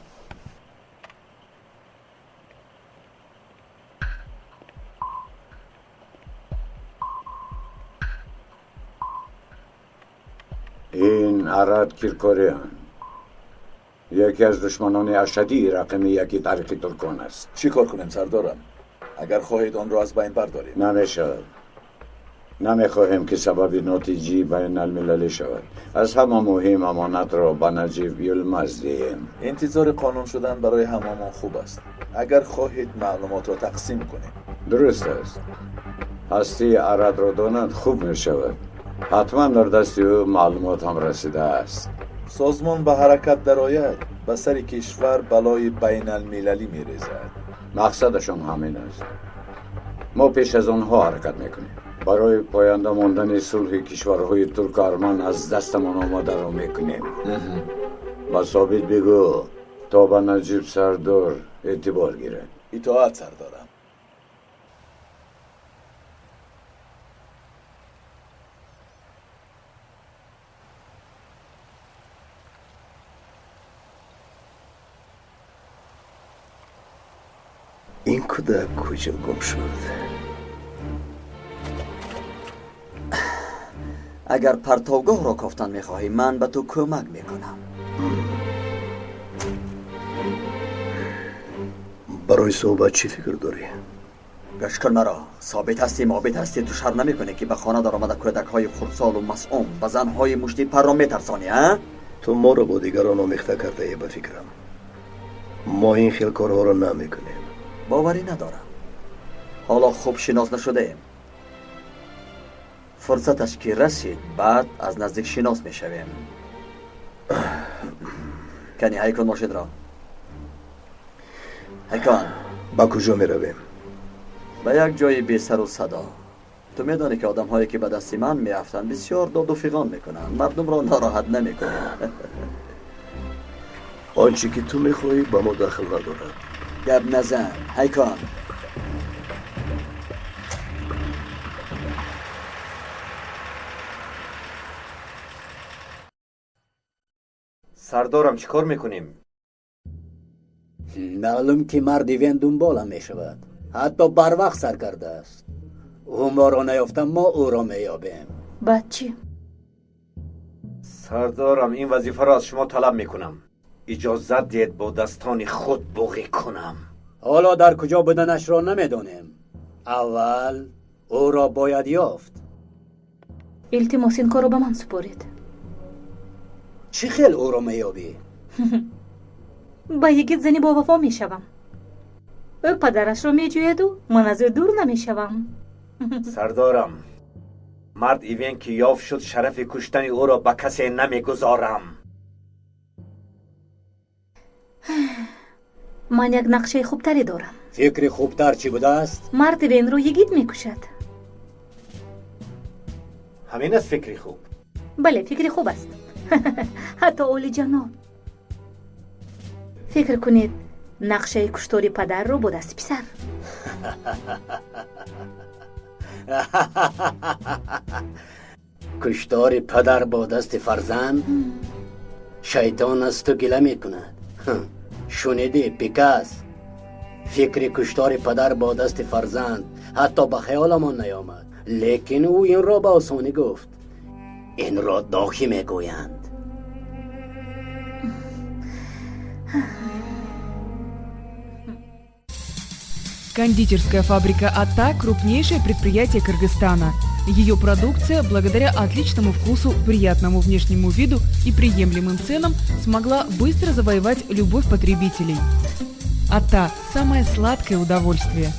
Ин Арад Киркориан яке аз душманони ашадии рақами яки таърихи туркон аст. Чӣ кор кунем, сардорам? Агар хоҳед онро аз байн бардорем. Намешавад. Намехоҳем ки сабаби нотиҷии байналмилалӣ шавад. Аз ҳама муҳим амонатро ба Наҷиб Юлмаз диҳем. Интизори қонун шудан барои ҳамамон хуб аст. Агар хоҳед маълумотро тақсим кунем. Дуруст аст. Ҳастии Арадро донад хуб мешавад. Ҳатман дар дасти ӯ маълумот ҳам расидааст. Созмон ба ҳаракат дарояд, ба сари кишвар балои байналмилалӣ мерезад. Мақсадашон ҳамин аст. Мо пеш аз онҳо ҳаракат мекунем. Барои поянда мондани сулҳи кишварҳои турку арман аз дастамон омадаро мекунем. Ба Собит бигӯ то ба Наҷиб сардор эътибор гирад. Итоат, сардорам. Ин кӯдак куҷо гум шуд? Агар партовгоҳро кофтан мехоҳӣ, ман ба ту кӯмак мекунам. Барои суҳбат чӣ фикр дорӣ? Гӯш кун маро. Собит ҳастӣ, мобит ҳастӣ, ту шарм намекунӣ ки ба хона даромада кӯдакҳои хурдсолу масъум ба занҳои мушти парро метарсонӣ, а? Ту моро бо дигарон омехта кардаӣ, ба фикрам. Мо ин хел корҳоро намекунем. Боварӣ надорам. Ҳоло хуб шинос нашудаем. Фурсаташ ки расид, баъд аз наздик шинос мешавем. Кани, ҳай кун мошинро. Ҳай кун. Ба куҷо меравем? Ба як ҷои бесару садо. Ту медонӣ ки одамҳое ки ба дасти ман меафтанд бисёр доду фиғон мекунанд. Мардумро нороҳат намекунем. Он чӣ ки ту мехоҳӣ ба мо дахл надорад. Гап назан, ҳай кун. Сардорам, чӣ кор мекунем? Маълум ки марди Ивен дунболам мешавад. Ҳатто барвақт сар кардааст. Ӯ моро наёфта, мо ӯро меёбем. Баъд чӣ? Сардорам, ин вазифаро аз шумо талаб мекунам. Иҷозат диҳед бо дастони худ буғӣ кунам. Ҳоло дар куҷо буданашро намедонем. Аввал ӯро бояд ёфт. Илтимос, ин корро ба ман супоред. Чӣ хел ӯро меёбӣ? Ба йигит зани бовафо мешавам. Ӯ падарашро меҷӯяду ман аз ӯ дур намешавам. Сардорам, мард Ивен ки ёфт шуд, шарафи куштани ӯро ба касе намегузорам. Ман як нақшаи хубтаре дорам. Фикри хубтар чӣ будааст? Мард Ивенро йигит мекушад. Ҳамин аст фикри хуб? Бале, фикри хуб аст. Ҳатто олиҷаноб. Фикр кунед, нақшаи куштори падарро бо дасти писар. Куштори падар бо дасти фарзанд? Шайтон аз ту гила мекунад. Шунидӣ, Пикас? Фикри куштори падар бо дасти фарзанд ҳатто ба хаёламон наёмад, лекин ӯ инро ба осонӣ гуфт. Инро дохӣ мегӯянд. Кондитерская фабрика «Ата» – крупнейшее предприятие Кыргызстана. Ее продукция, благодаря отличному вкусу, приятному внешнему виду и приемлемым ценам, смогла быстро завоевать любовь потребителей. «Ата» – самое сладкое удовольствие.